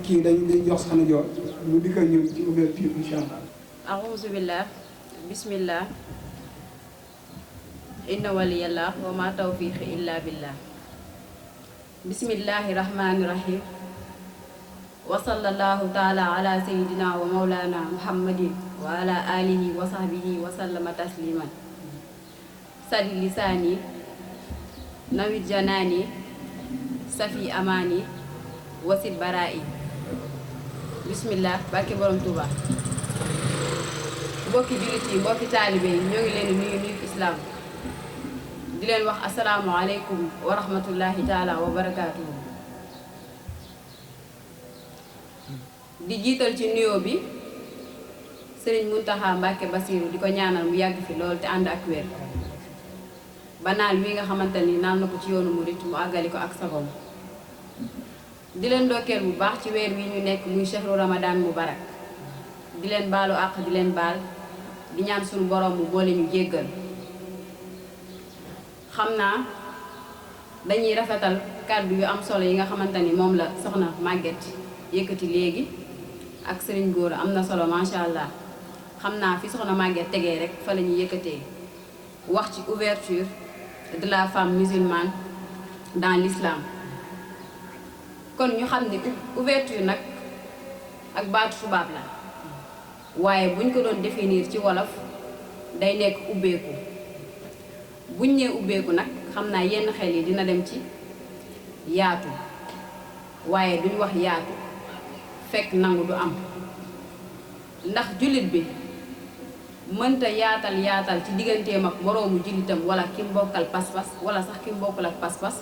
kii dañuy jox soxna Dior mu dikkal ñëw ci ouverture incha allah. a'uuzu billah bismillah inna waliyallah wa ma tawfiqi illa billah bismillahi rahmani rahim wa sallallahu taala ala sayyidina wa mawlana muhammadin wa ala alihi wa sahbihi wa sallama tasliman sadi lisaani nawit janaani safi amaani wasit baraa'i bismillah barke borom Tuuba mbokki jullit yi mbokki taalibe yi ñoo ngi leen di nuyu islaam di leen wax asalaamu aleykum wa rahmatullahi taala wa barakaatuhu di jiital ci nuyoo bi Sëriñ Muntaxa Mbàkke Basiiru di ko ñaanal mu yàgg fi loolu te ànd ak wér ba naal wi nga xamante ni naan na ko ci yoonu murit mu àggali ko ak sagom di leen ndokkeel bu baax ci weer wi ñu nekk muy chehru ramadan mubarak di leen baalu àq di leen baal di ñaan suñu borom mu boole ñu jéggal. xam naa dañuy rafetal kàddu yu am solo yi nga xamante ni moom la soxna Maguette yëkkati léegi ak Serigne Gora am na solo macha allah xam naa fi soxna Maguette tegee rek fa la ñuy yëkkatee wax ci ouverture de la femme musulmane dans l'islam. kon ñu xam ni ouverture nag ak baatu tubaab la waaye buñ ko doon définir ci wolof day nekk ubbeeku buñ nee ubbeeku nag xam naa yenn xel yi dina dem ci yaatu waaye duñ wax yaatu fekk nangu du am ndax jullit bi mënta yaatal ci digganteem ak moroomu jullitam wala ki mu bokkal pas-pas wala sax ki mu bokkul ak pas-pas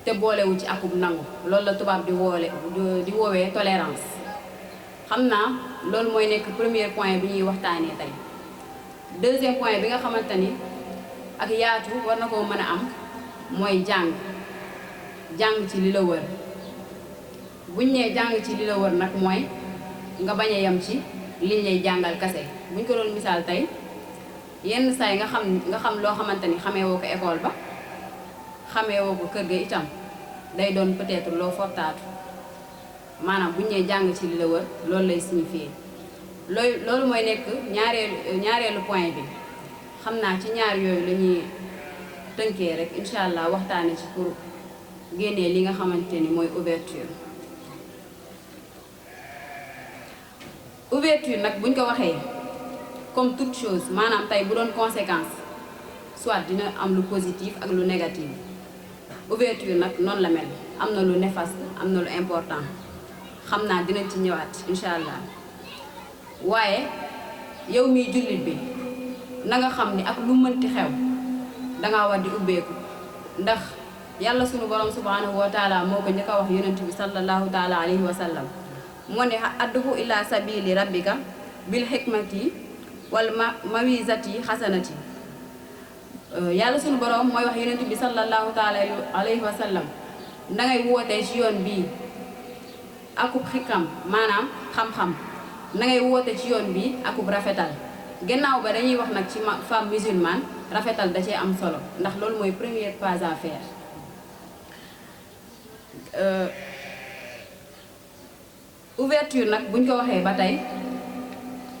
te boolewu ci akub nangu loolu la tubaab di woowee tolérance. xam naa loolu mooy nekk premier point bi ñuy waxtaanee tey. deuxième point bi nga xamante ni ak yaatu war na koo mën a am mooy jàng ci li la wër buñ nee jàng ci li la wër nag mooy nga bañ a yem ci liñ lay jàngal kase. buñ ko doon misaal tey yenn saay nga xam loo xamante ni xamee woo ko école ba xamee woo ko kër ga itam day doon peut-être loo fortaatu maanaam buñ nee jàng ci li la wër loolu lay signifier. loolu mooy nekk ñaareelu point bi xam naa ci ñaar yooyu la ñuy tënkee rek incha allah waxtaane ci pour génnee li nga xamante ni mooy ouverture. ouverture nag buñ ko waxee comme toute chose maanaam tey bu doon conséquence soit dina am lu positif ak lu négatif ouverture nag noonu la mel am na lu néfaste am na lu important xam naa dinañ ci ñëwaat incha allah. waaye yow miy jullit bi na nga xam ni ak lu mënti xew danga war di ubbeeku ndax yàlla sunu borom subhanahu wa taala moo ko njëkk a wax yonent bi sallallahu taala alayhi wa sallam moo ne adduhu ila sabili rabbika bil hikmati wal mawizati xasanati. yàlla sunu borom mooy wax yonent bi sallallahu taala alayhi wa sallam dangay wootee ci yoon bii akub xikam maanaam xam-xam na ngay woote ci yoon bi akub rafetal. gannaaw ba dañuy wax nag ci femme musulmane rafetal da cee am solo ndax loolu mooy premier pas à faire. ouverture nag buñ ko waxee ba tey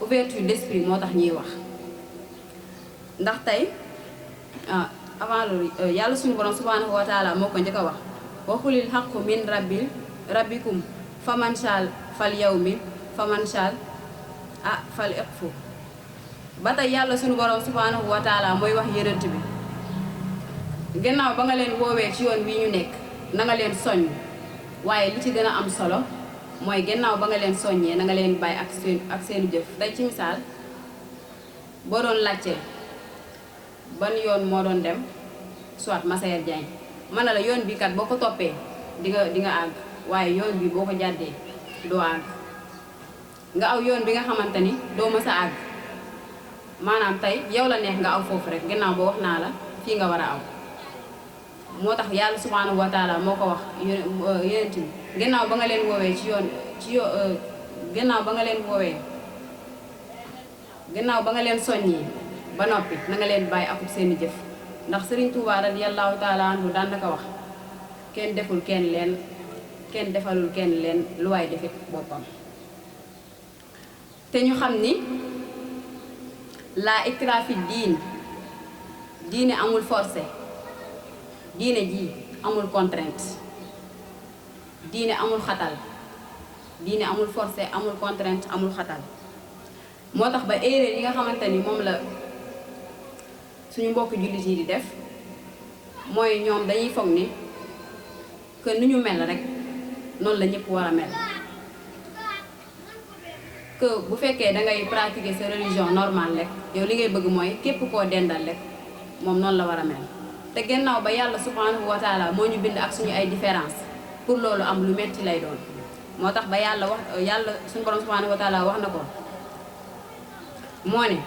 ouverture d'esprit moo tax ñuy wax ndax tey avant loolu yàlla suñu borom subhanahu wa taala moo ko njëkk a wax waxulil xaqu min rabbikum faman shaal fal yawmi faman shaal fal iqfu. ba tey yàlla suñu borom subhanahu wa taala mooy wax yërënt bi gannaaw ba nga leen woowee ci yoon wi ñu nekk na nga leen soññ waaye li ci gën a am solo mooy gannaaw ba nga leen soññee na nga leen bàyyi ak seen jëf. tey ci misaal boo doon laajte ban yoon moo doon dem soit Massaër Diagne mën na la yoon bi kat boo ko toppee di nga àgg waaye yoon bi boo ko jàddee doo àgg nga aw yoon bi nga xamante ni doo mës a àgg maanaam tey yow la neex nga aw foofu rek gannaaw boo wax naa la fii nga war a aw. moo tax yàlla subhanahu wa taala moo ko wax yonent bi gannaaw ba nga leen woowee gannaaw ba nga leen soññee ba noppi na nga leen bàyyi akub seeni jëf ndax Serigne Touba radiyallahu taala anhu daan na ko wax kenn deful kenn defalul kenn leen lu waay defit boppam. te ñu xam ni la ikra fi diine amul forcé diine ji amul contrainte diine amul xatal diine amul forcé amul contrainte amul xatal. moo tax ba erreur yi nga xamante ni moom la suñu mbokk jullit yi di def mooy ñoom dañuy foog ni que ni ñu mel rek noonu la ñëpp war a mel. que bu fekkee dangay pratiquer sa religion normale rek yow li ngay bëgg mooy képp koo dendal rek moom noonu la war a mel. te gannaaw ba yàlla subhanahu wa taala moo ñu bind ak suñu ay différence pour loolu am lu metti lay doon. moo tax ba yàlla suñu borom subhanahu wa taala wax na ko moo ne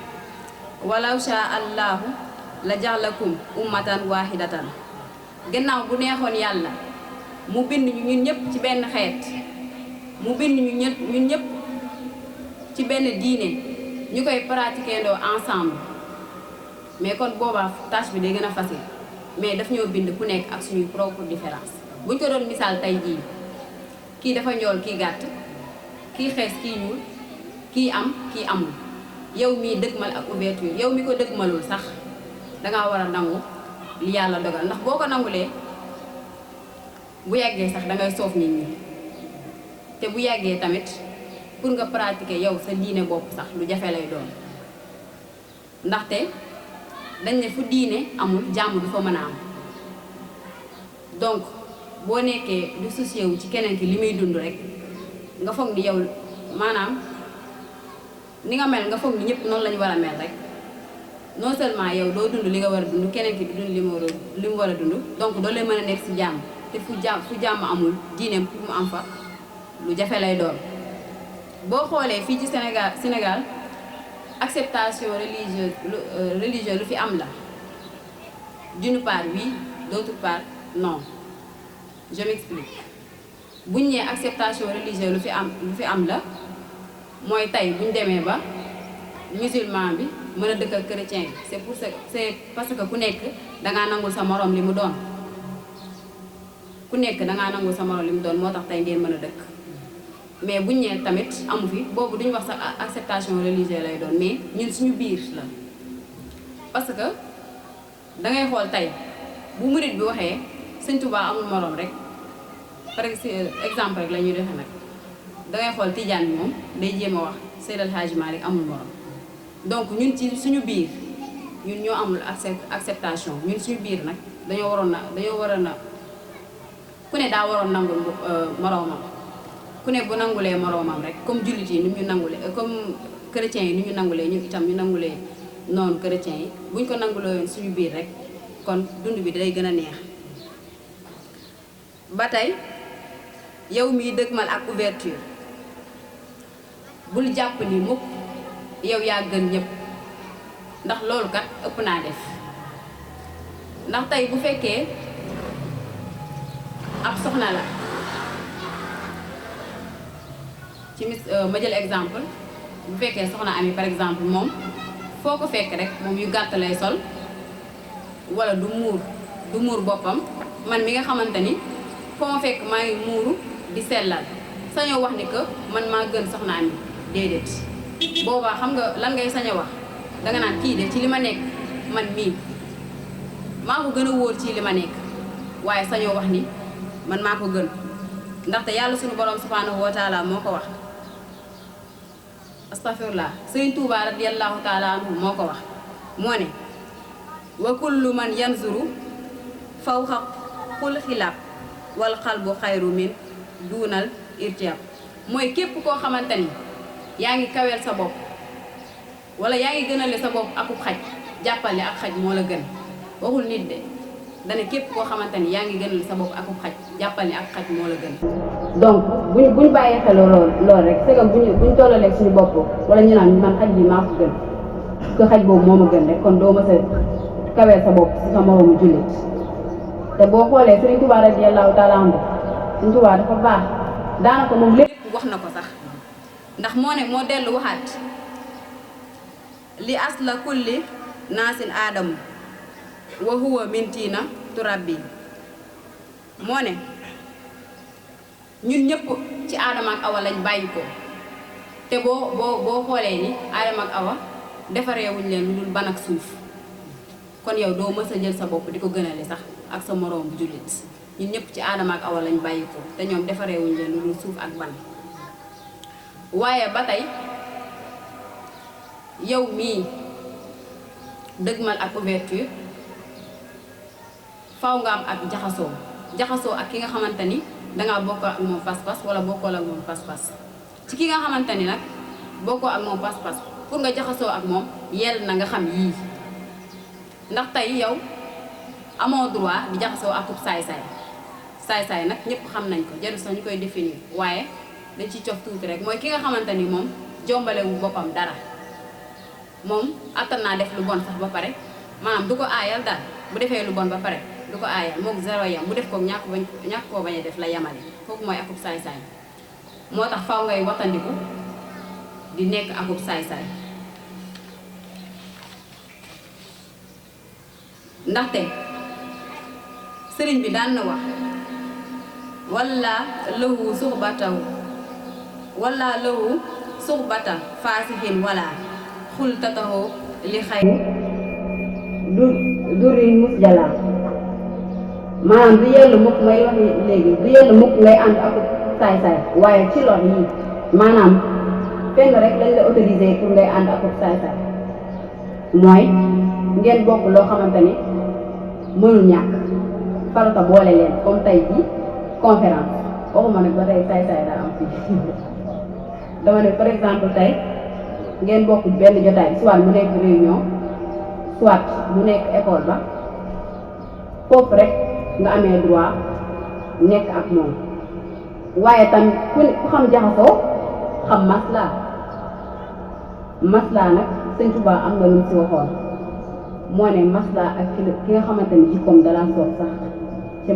walaw sha allahu la jaxlakum ummatan wahidatan. gannaaw bu neexoon yàlla mu bind ñu ñun ñëpp ci benn xeet mu bind ñu ñun ñëpp ci benn diine ñu koy pratiquer ndoo ensemble mais kon boobaa tâche bi day gën a facile mais daf ñoo bind ku nekk ak suñuy propre différence buñ ko doon misaal tey jii kii dafa njool kii gàtt kii xees kii ñuul kii am kii amul yow mii dëgmal ak ouverture yow mi ko dëgmalul sax dangaa war a nangu li yàlla dogal ndax boo ko nangulee bu yàggee sax dangay soof nit ñi te bu yàggee tamit pour nga pratiquer yow sa diine bopp sax lu jafe lay doon ndaxte dañ ne fu diine amul jàmm du fa mën a am donc boo nekkee du soucier wu ci keneen ki li muy dund rek nga foog ni yow maanaam ni nga mel nga foog ni ñëpp noonu la ñu war a mel rek non seulement yow doo dund li nga war a dund keneen ki du dund li mu war a dund donc doo leen mën a nekk si jàmm te fu jàmm amul diineem pour mu am fa lu jafe lay doon. boo xoolee fii ci Sénégal acceptation religieuse lu fi am la d'une part oui d'autre part non je m'explique buñ nee acceptation religieuse lu fi am la mooy tey buñ demee ba musulman bi mën a dëkk ak chrétien bi c'est parce que ku nekk dangaa nangul sa morom li mu doon ku nekk dangaa nangul sa morom li mu doon moo tax tey ngeen mën a dëkk mais buñ nee tamit amu fi boobu duñ wax sax acceptation religieuse lay doon mais ñun suñu biir la parce que dangay xool tey bu murit bi waxee Sëñ Tuubaa amul morom rek par exemple rek la ñuy defee nag dangay xool tijaan bi moom day jéem a wax Seydi El Hadji Malick amul morom donc ñun ci suñu biir ñun ñoo amul acceptation ñun suñu biir nag dañoo waroon na ku ne daa waroon nangul moroomam ku ne bu nangulee moroomam rek comme jullit yi ni ñu nangulee comme chrétiens yi ni ñu nangulee ñun itam ñu nangulee noonu chrétiens yi buñ ko nangulee suñu biir rek kon dund bi day gën a neex. ba tey yow miy dëgmal ak ouverture bul jàpp ni mukk yow yaa gën ñëpp ndax loolu kat ëpp naa def ndax tey bu fekkee ab soxna la ci ma jël exemple bu fekkee soxna Ami par exemple moom foo ko fekk rek moom yu gàtt lay sol wala du muur boppam man mi nga xamante ni foo ma fekk maa ngi muuru di sellal sañoo wax ni que man maa gën soxna Ami déedéet boobaa xam nga lan ngay sañ a wax danga naan kii de ci li ma nekk man mii maa ko gën a wóor ci li ma nekk waaye sañoo wax ni man maa ko gën ndaxte yàlla suñu borom subhanahu wa taala moo ko wax astafirullah Sëriñ Tuubaa radiyallahu taala anhu moo ko wax moo ne wa kullu man yanzuru fawqa xul xilaab wal xalbu xayru min duunal irtiab mooy képp koo xamante ni yaa ngi kaweel sa bopp wala yaa ngi gënale sa bopp akub xaj jàppale ak xaj moo la gën waxul nit de dana képp koo xamante ni yaa ngi gënale sa bopp akub xaj jàppale ak xaj moo la gën. donc buñ bàyyee xel loolu rek c'est que buñ tollalee suñu bopp wala ñu naan man xaj bi maa ko gën que xaj boobu moo ma gën rek kon doo ma sa kaweel sa bopp si sa moroomu jullit te boo xoolee Sëriñ Tuubaa radiyallaahu taala anhu Sëriñ Tuubaa dafa baax daanaka moom lépp wax na ko sax ndax moo dellu waxaat li asla kulli naasin aadamu wa huwa min tiina turabbi moo ne ñun ñëpp ci aadama ak awa lañ bàyyi ko te boo xoolee ni aadama ak awa defareewuñ leen lu dul ban ak suuf kon yow doo mës a jël sa bopp di ko gënale sax ak sa moroom bu jullit ñun ñëpp ci aadama ak awa lañ bàyyi ko te ñoom defareewuñ leen lu dul suuf ak ban waaye ba tey yow mii dëgmal ak ouverture faw nga am ak jaxasoo ak ki nga xamante ni dangaa bokkoo ak moom pas-pas wala bokkoo ak moom pas-pas ci ki nga xamante ni nag bokkoo ak moom pas-pas pour nga jaxasoo ak moom yell na nga xam yii ndax tey yow amoo droit di jaxasoo akub saay-saay nag ñëpp xam nañ ko jarul sax ñu koy définir waaye dañ ci cof tuuti rek mooy ki nga xamante ni moom jombalewu boppam dara moom attan naa def lu bon sax ba pare maanaam du ko aayal daal bu defee lu bon ba pare du ko aayal moog zéro yam bu def ko ñàkk koo bañ a def la yamale kooku mooy akub saay-saay moo tax faw ngay watandiku di nekk akub saay-saay ndaxte sëriñ bi daan na wax walla lahu suxbata faasihin wala xul tataxoo li xay du riñ mus jalaa maanaam du yellu mukk ngay wax léegi du yellu mukk ngay ànd ak saay-saay waaye ci lor yi maanaam fenn rek lañ la autorisé pour ngay ànd ak saay-saay mooy ngeen bokk loo xamante ni mënul ñàkk farata boole leen comme tey ji conférence waxuma nag ba tey saay-saay daa am fii dama ne par exemple tey ngeen bokk benn jotaay soit mu nekk réunion soit mu nekk école ba foofu rek nga amee droit nekk ak moom waaye tam ku xam jaxasoo xam maslaa nag Sëñ Tuubaa am na lu mu si waxoon moo ne maslaa ak ki nga xamante ni jikkoom dala soob sax ci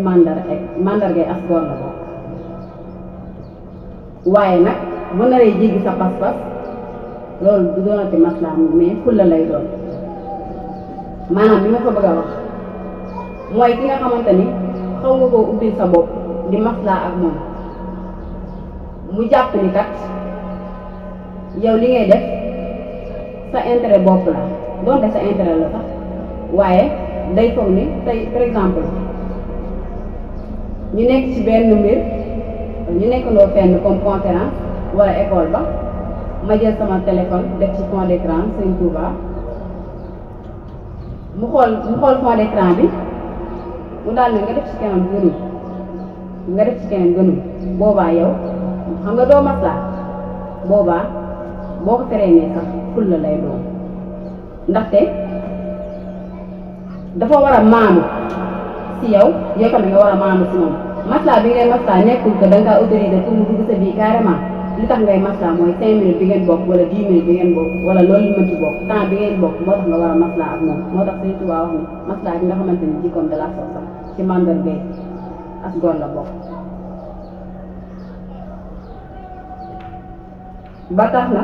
mandargay as góor la bokk waaye nag bu naree jéggi sa pas-pas loolu du doonati maslaa mais fulla lay doon maanaam li ma ko bëgg a wax mooy ki nga xamante ni xaw nga koo ubbil sa bopp di maslaa ak moom mu jàpp ni kat yow li ngay def sa intérêt bopp la doonte sa intérêt la sax waaye day foog ni tey par exemple ñu nekk ci benn mbir ñu nekkandoo fenn comme conférence wala école ba ma jël sama téléphone def ci fond d'écran Sëñ Touba mu xool fond d'écran bi mu daal ne nga def ci keneen gënul boobaa yow xam nga doo maslaa boobaa boo ko teree nee sax fulla lay doon ndaxte dafa war a maanu si yow tamit nga war a maanu si moom maslaa bi ngay maslaa nekkul que da nga kaa autorisé pour mu dugg sa bii carrément li tax ngay maslaa mooy 5 minutes bi ngeen bokk wala 10 minutes bi ngeen bokk wala loolu li mën ci bokk temps bi ngeen bokk moo tax nga war a maslaa ak moom moo tax Sëñ Tuubaa wax ni maslaa bi nga xamante ni jikkoom da laa soog sax ci mandargay as góor la bokk ba tax na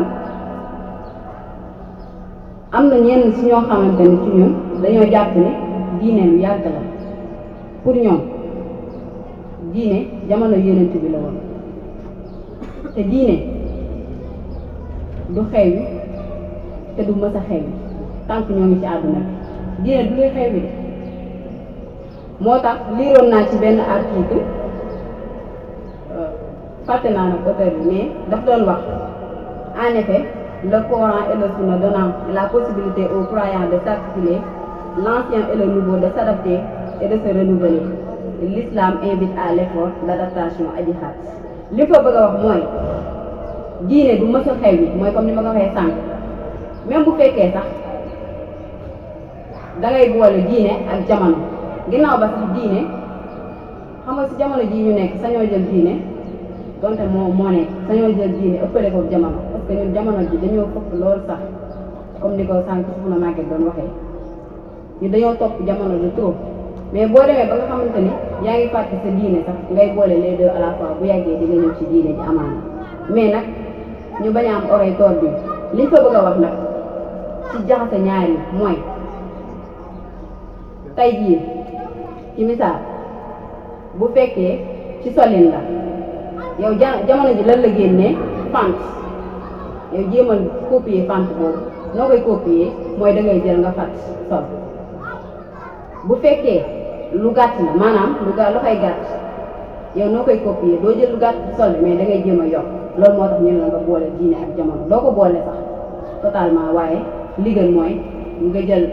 am na ñenn ci ñoo xamante ni ci ñun dañoo jàpp ni diine lu yàgg la pour ñoom diine jamono yonent bi la woon te diine du xew wi te du mës a xew wi tant ñoo ngi ci àdduna bi diine du luy xew wi de moo tax liiroon naa ci benn article fàtte naa nag auteur bi mais daf doon wax en effet le Coran et le Sunna donnant la possibilité aux croyants de s'articuler, l'ancien et le nouveau de s'adapter et de se renouveler. L'islam invite à l'effort d'adaptation aji xaat li ko bëgg a wax mooy diine du mës a xew yi mooy comme ni ma ko waxee sànq même bu fekkee sax dangay boole diine ak jamono ginnaaw ba sax diine xam nga si jamono jii ñu nekk sañoo jël diine donte moo nekk sañoo jël diine ëppale ko jamono parce que ñun jamono ji dañoo fëkk loolu sax comme ni ko sànq fu na màgget doon waxee ñu dañoo topp jamono de trop mais boo demee ba nga xamante ni yaa ngi fàtte sa diine sax ngay boole les deux à la fois bu yàggee di nga ñëw ci diine ji amaana mais nag ñu bañ a am oreille tordue liñ fa bëgg a wax nag ci jaxase ñaar yi mooy tey jii ci misaal bu fekkee ci solin la yow jamono ji lan la génnee fant yow jéemal copier fant boobu noo koy copier mooy da ngay jël nga fat sol bu fekkee lu gàtt la maanaam lu koy gàtt yow noo koy copier doo jël lu gàtt sol mais da ngay jéem a yokk loolu moo tax ñu ne la nga boole diine ak jamono doo ko boole sax totalement waaye li gën mooy nga jël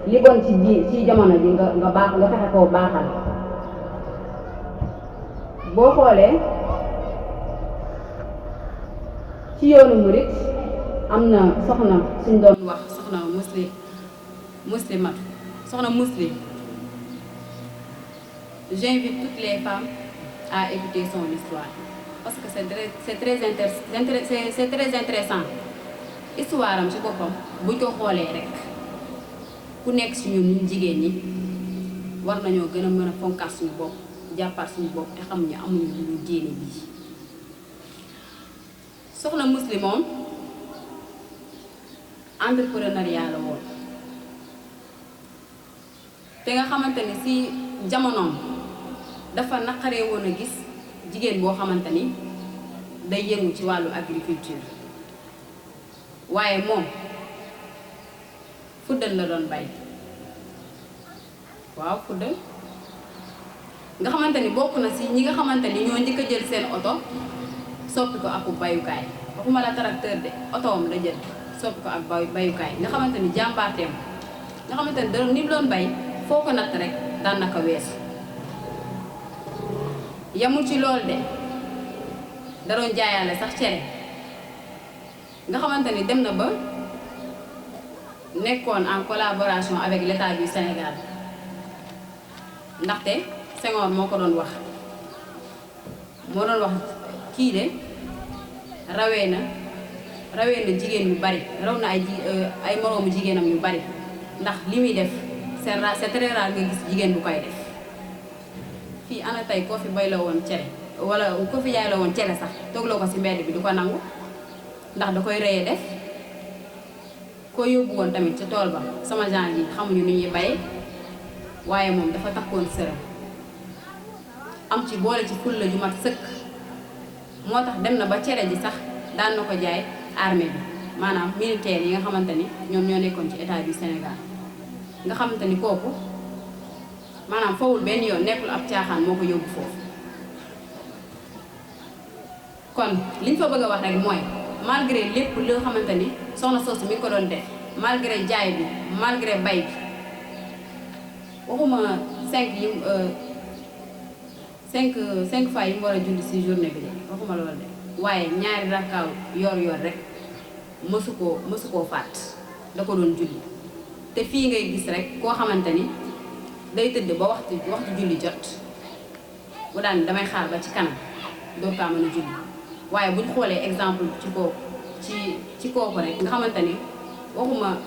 li bon ci jamono ji nga fexe koo baaxal boo xoolee ci yoonu murit am na soxna suñ doon wax soxna muslim j'invite toutes les femmes à écouter son histoire parce que c'est très intéressant histoire am ci boppam buñ ko xoolee rek ku nekk ci ñun jigéen ñi war nañoo gën a mën a fonkaat suñu bopp jàppaat suñu bopp te xam ñu amuñu lu diine bii soxna muslim moom entrepreneuriat la woon te nga xamante ni si jamonoom dafa naqaree woon a gis jigéen boo xamante ni day yëngu ci wàllu agriculture waaye moom fuddal la doon bay waaw fuddal nga xamante ni bokk na si ñi nga xamante ni ñoo njëkk a jël seen oto soppi ko ak bayukaay waxuma la tracteur de otoom la jël soppi ko ak bayukaay nga xamante ni jàmbaarteem nga xamante ni da ni mu doon bay foo ko natt rek daan na ko weesu yamul ci loolu de da doon jaayaale sax cere nga xamante ni dem na ba nekkoon en collaboration avec l'État du Sénégal ndaxte Senghor moo ko doon wax kii de rawee na jigéen yu bari raw na ay moroomu jigéenam yu bari ndax li muy def c'est très rare nga gis jigéen bu koy def fii ana tey koo fi bay la woon cere wala koo fi jaay la woon cere sax toogloo ko ci mbedd bi du ko nangu ndax da koy rëyee def koo yóbbu woon tamit ci tool ba sama genre yi xamuñu nu ñuy bayee waaye moom dafa takkoon sërëm am ci boole ci fulla ju mat sëkk moo tax dem na ba cere ji sax daan na ko jaay armée bi maanaam militaire yi nga xamante ni ñoom ñoo nekkoon ci état du Sénégal nga xamante ni kooku maanaam fawul benn yoon nekkul ab caaxaan moo ko yóbbu foofu kon liñ fa bëgg a wax rek mooy malgré lépp loo xamante ni soxna soosu mi ngi ko doon def malgré jaay bi malgré bay bi waxuma 5 fois yi mu war a julli ci journée bi de waxuma loolu de waaye ñaari rakkaaw yor rek mësu koo faat da ko doon julli te fii ngay gis rek koo xamante ni day tëdd ba waxtu julli jot bu daan damay xaar ba ci kanam door kaa mën a julli waaye buñ xoolee exemple ci kooku rek nga xamante ni waxuma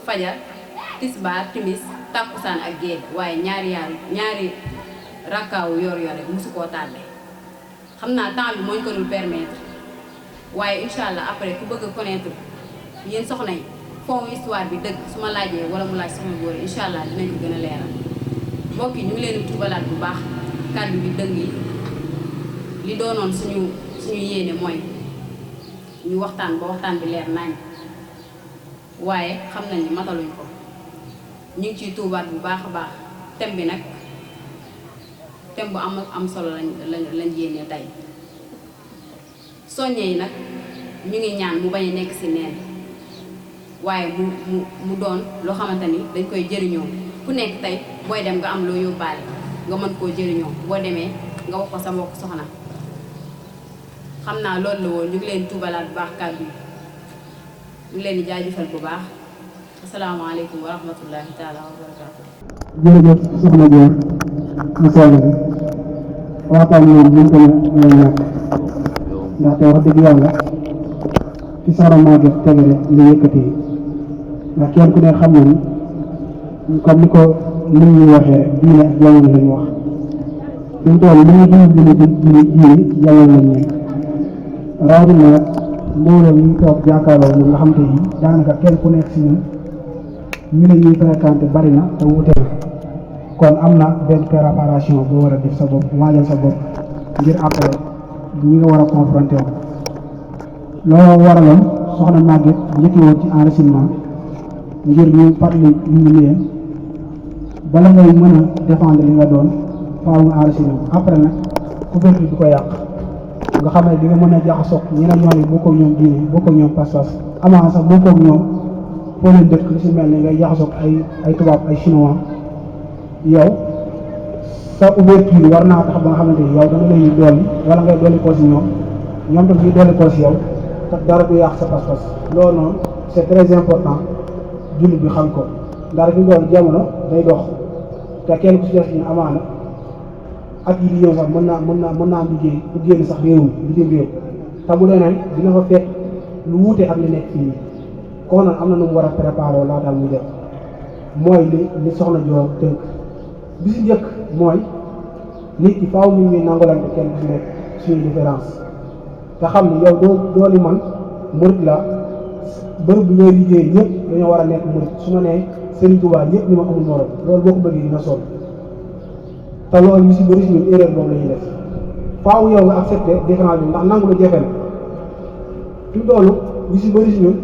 fajar tisbaar timis tàkkusaan ak géej waaye ñaari rakkaawu yor rek mosu koo tardé xam naa temps bi mooñ ko dul permettre waaye incha allah après ku bëgg a connaître yéen soxna yi fond histoire bi dëgg su ma laajee wala mu laaj soxna góor yi incha allah dinañ ko gën a leeral mbokk yi ñu ngi leen di tubalaat bu baax kàddu bi dëgg yi li doonoon suñu yéene mooy ñu waxtaan ba waxtaan bi leer nañ waaye xam nañ ni mataluñ ko ñu ngi ciy tuubaat bu baax a baax thème bi nag thème bu am solo lañ yéene tey soññe yi nag ñu ngi ñaan mu bañ a nekk ci neen waaye mu doon loo xamante ni dañ koy jëriñoo ku nekk tey booy dem nga am loo yóbbaale nga mën koo jëriñoo boo demee nga wax ko sa mbokk soxna xam naa loolu la woon ñu ngi leen tuubalaat bu baax kàddu yi ñu ngi leen di jaajëfal bu baax asalaamaaleykum wa rahmatullahi taala wa barakaatu. jërëjëf soxna Dior mu sell bi waxtaan moom buñ ko mën a ñàkk ndaxte wax dëgg yàlla ci soxna Maguette tege rek nga yëkkati ndax kenn ku ne xam na ni comme ni ko nit ñi waxee diine ak jamono lañ wax fi mu toll li ñu diine jamono lañ nekk rawatina nag mbooloo ñu toog jàkkaarloo ñun nga xam te ni daanaka kenn ku nekk si ñun ñu ne ñuy fréquenté bari na te wute na kon am na benn préparation boo war a def sa bopp waajal sa bopp ngir après ñi nga war a confronté wu looloo waraloon soxna Maguette njëkki woon ci enracinement ngir ñu fàttali ñu ngi leen bala ngay mën a défendre li nga doon faaw nga enraciné après nag couverture du ko yàq nga xam ne di nga mën a jaxasoo ñeneen ñooñu bokkoo ñoom diine bokkoo ñoom pas-pas amaa sax bokkoo ñoom foo leen dëkk lu si mel ni ngay jaxasoo ay tubaab ay chinois yow sa ouverture war naa tax ba nga xamante ni yow da nga leen di dolli wala ngay dolli koo si ñoom tam ñuy dolli koo si yow te dara du yàq sa pas-pas loolu noonu c'est très important jullit bi xam ko ndax bi doon jamono day dox te kenn ku si def ñu amaana ak yi di yow sax mën naa am liggéey bu génn sax réew mi bitim réew te bu leneen dina fa fekk lu wuute ak li nekk fii kon nag am na nu mu war a préparer laataa muy def mooy li soxna Dior tënk bi si njëkk mooy nit ki faaw nit ñuy nangolante kenn ku si nekk suñu différence te xam ni yow doo li man murit la bërëb bi ngay liggéey ñëpp dañoo war a nekk murit su ma nee Serigne Touba ñëpp ni ma amul morom loolu boo ko bëggee dina sonn te loolu ñu si bëri si ñun erreur boobu la ñuy def faaw yow nga accepté différence bi ndax nangu la jafe na fi mu toll ñu si bëri si ñun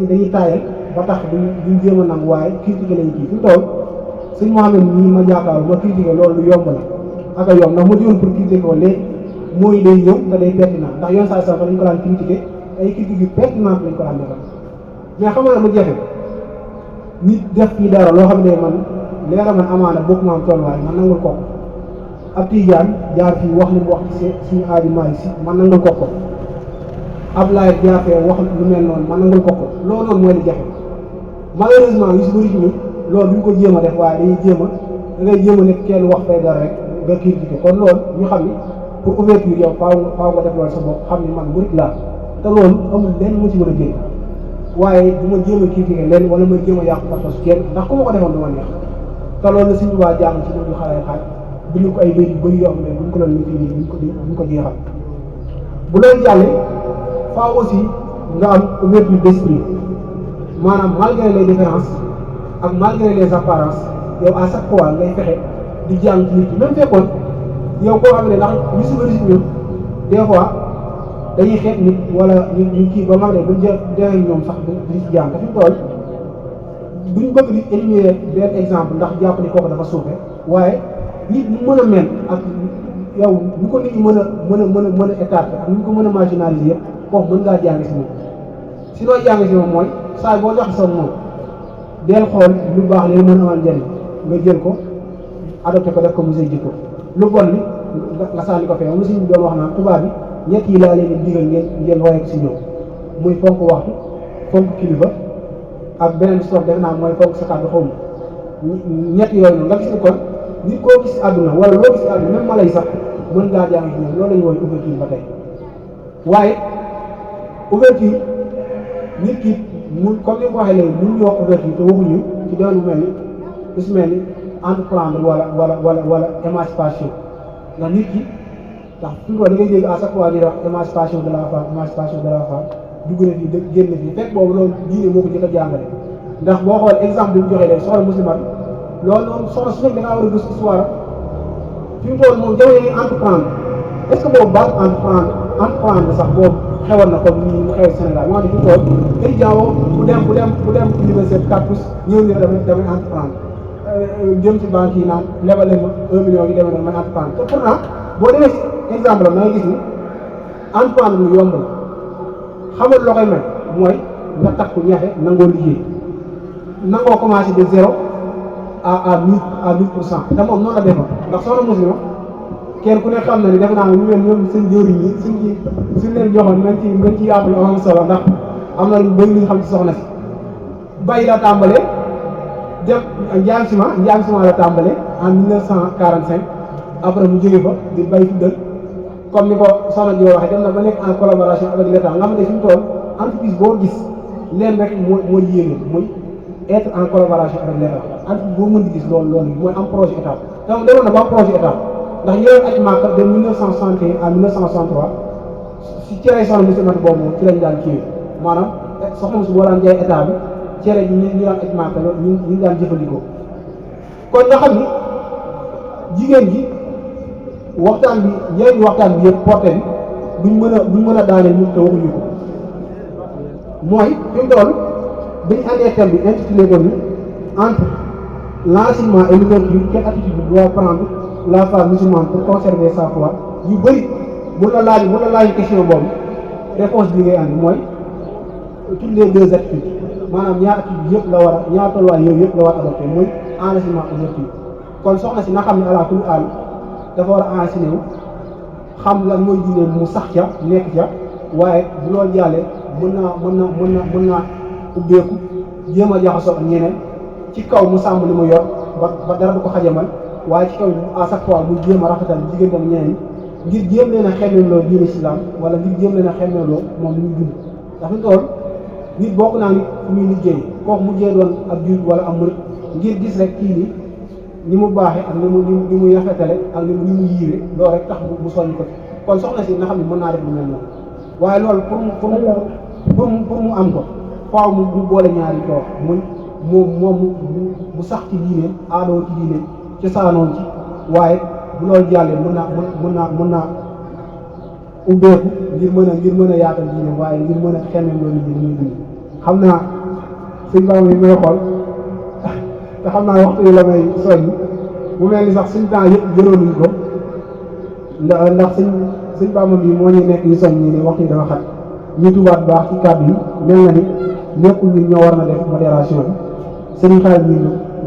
dañuy taayal ba tax duñ jéem a nangu waaye critiqué lañu kii fi mu toll sëñ Mouhamed nii ma jàkkaarloo ma critiqué loolu lu yomb la ak a yomb ndax ma jógoon pour critiqué ko léegi mooy day ñëw te day pertinent ndax yoon saa sax dañ ko daan critiqué ay critiques yu pertinent lañ ko daan defal mais xam nga mu jafe nit def fii dara loo xam ne man leera man amaana bokk ma am tolluwaay man nangul ko ab Tijaan jaar fii wax li mu wax ci suñu aadi Maalik Si man nangul ko ab laay jaar fee wax lu mel noonu man nangul ko loolu noonu mooy li jafe malheureusement yu si bëri ci ñun loolu duñ ko jéem a def waaye dañuy jéem a da ngay jéem a nekk kenn wax fay dara rek nga critiqué kon loolu ñu xam ni pour ouverture yow faaw nga def loolu sa bopp xam ni man murit laa te loolu amul lenn mu ci mën a jël waaye du ma jéem a critiqué lenn wala ma jéem a yàqu pas-pas kenn ndax ku ma ko defoon du ma neex te loolu la suñu waa jàng ci ñu xale xaaj bind ko ay béy yu bëri yoo xam ne buñ ko doon ñu fii nii buñ ko jeexal bu loolu jàllee faaw aussi nga am ouverture d'esprit maanaam malgré les différences ak malgré les apparences yow à chaque fois ngay fexe di jàng ci nit ñi même fekkoon yow koo xam ne ndax ñu si bëri si ñun des fois dañuy xeet nit wala ñu kii ba mag ne buñ defee ñoom sax duñ si jàng te fi mu toll duñ bëgg di éliminer benn exemple ndax jàpp ni kooku dafa suufe waaye nit ñu mën a mel ak yow ñu ko nit ñi mën a écarter ak ñu ko mën a marginaliser yëpp kooku mën ngaa jàng si moom si loo jàng si moom mooy saa boo jox sa moom del xool lu baax leen mën a amal njëriñ nga jël ko adopté ko def ko musée jikko lu bon bi nga sànni ko fee mu suñu doon wax naan tubaab bi ñett yi laa leen di digal ngeen roye ko si ñoom muy fonk waxtu fonk kilifa ak beneen bi def naa mooy fonk sa kàddu xaw ma ñett yooyu noonu nga gis ni kon nit koo gis àdduna wala loo gis àdduna même mala yi sax mën ngaa jàng ci ñoom loolu la ñu woowee ouverture ba tey waaye ouverture nit ki mu comme ni ko waxee léegi mun ñu wax ouverture te waxuñu ci domaine bu mel ni lu si mel ni entreprendre wala émancipation ndax nit ki ndax fi mu da ngay dégg à chaque fois di wax émancipation de la femme dugg na fii génn fii fekk boobu loolu diine moo ko jëkk a jàngale ndax boo xool exemple bi mu joxee léegi soxna muslimat loolu noonu soxna su nekk da ngaa war a gëstu histoire fi mu toll moom jamono yi entreprendre est ce que boobu base entreprendre sax boobu xewoon na comme ni mu xew Sénégal moo tax fi mu toll étudiant bu dem université 4 pouces ñëw ne damay entreprendre jëm ci banque yi naan lebale ma 1 million yi demee noonu man entreprendre te pourtant boo demee si exemple am da nga gis ni entreprendre lu yomb la xamul loo koy mel mooy nga takku ñafe nangoo liggéey nangoo commencé de 0 à 1000% te moom noonu la defoon ndax soxna muslima kenn ku ne xam na ni def naa ñu mel ñoom seen jëriñ yi suñ leen joxoon ngañ ci yàpp lu am solo ndax am na lu bëri lu ñu xam ci soxna si bay la tàmbalee dem njaam ciment la tàmbalee en 1945 après mu jóge fa di bay tuddal comme ni ko soxna Diop waxee dem na ba nekk en collaboration avec l'État nga xam ne fi mu toll entreprise boo gis leen rek moo yéene muy être en collaboration avec l'État entreprise boo mën di gis loolu mooy am projet état donc demoon na ba am projet état ndax ñëwoon aj Màkka de 1961 à 1963 si cere soxna muslimatu boobu moom ci lañ daan kiiwee maanaam soxna si boo daan jaay état bi cere ji ñu daan aj Màkka ñu daan jëfandikoo kon nga xam ni jigéen ji waxtaan bi njëriñ waxtaan bi yëpp porté bi buñ mën a daaneel ñun te waxuñu ko mooy fi mu toll biñu andee thème bi intitulé ko ni entre l'enseignement et l'ouverture quelle attitude doit prendre la femme musulmane pour conserver sa foi yu bëri bu la laaj question boobu réponse bi ngay andi mooy toutes les deux attitudes maanaam ñaar attitude yëpp la war a ñaar tolluwaay yooyu yëpp la war a adopté muy enseignement ouverture kon soxna si na xam ne ala kulli aal dafa war a enseigné wu xam lan mooy diine mu sax ca nekk ca waaye bu loolu jàllee mën naa ubbeeku jéem a jaxasoo ak ñeneen ci kaw mu sàmm li mu yor ba dara du ko xajamal waaye ci kaw à chaque fois mu jéem a rafetal digganteem ñeneen ngir jéem leen a xemmeemloo diine islam wala ngir jéem leen a xemmeemloo moom li muy dund ndax fi tool nit bokk naa nit fu muy liggéey kooku mujjee doon ab juut wala am murit ngir gis rek kii ni mu baaxee ak ni muy rafetale ak ni mu yiire loolu rek tax mu soññ ko kon soxna si nga xam ne mën naa def lu mel noonu waaye loolu pour mu am ko faaw mu boole ñaari toog muy moom mu sax ci diine aadoo ci diine cosaanoon ci waaye bu loolu jàllee mën naa ubbeeku ngir mën a yaatal diine waaye ngir mën a xemmem loolu ji muy dund xam naa sëñ Bamba yi may xool te xam naa waxtu yi la may soññ mu mel ni sax suñ temps yëpp jëloonuñ ko ndax sëñ Bamba bi moo ñu nekk ñu soññ ni waxtu yi dafa xat ñu tubaat baax ci kàddu yi mel na ni ñëpp ñun ñoo war na def modération bi sëriñ xaalis bi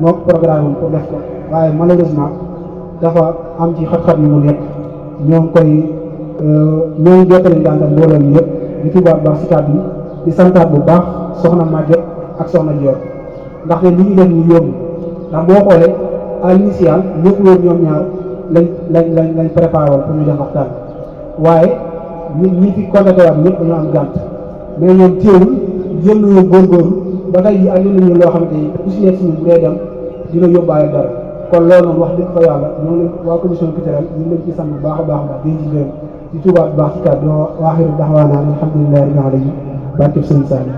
moo programme pour def ko waaye malheureusement dafa am ci xat-xat yi mu nekk ñoo ngi koy ñoo ngi jottali daan ak mbooloo mi yëpp di tubaat baax ci kàddu yi di santaat bu baax soxna Maguette ak soxna Dior ndaxte li ñu def ñu yóbbu ndax boo xoolee à l'initial ñëpp woon ñoom ñaar lañ préparé woon pour ñu def waxtaan waaye ñi fi contacté waat ñëpp dañoo am gànt mais ñoom teewul jéem nañoo góorgóorlu ba tey jii andi nañu loo xamante ni ku si nekk si ñun bu dee dem dina yóbbaale dara kon loolu noonu wax dëgg fa yàlla ñoo leen waa commission culturelle ñu ngi leen ci sant bu baax a baax di ci gërëm di tubaab bu baax ci kàddu waaxiru daxwaanaa alhamdulillahi rabbil alamin barkeb sëriñ Saliou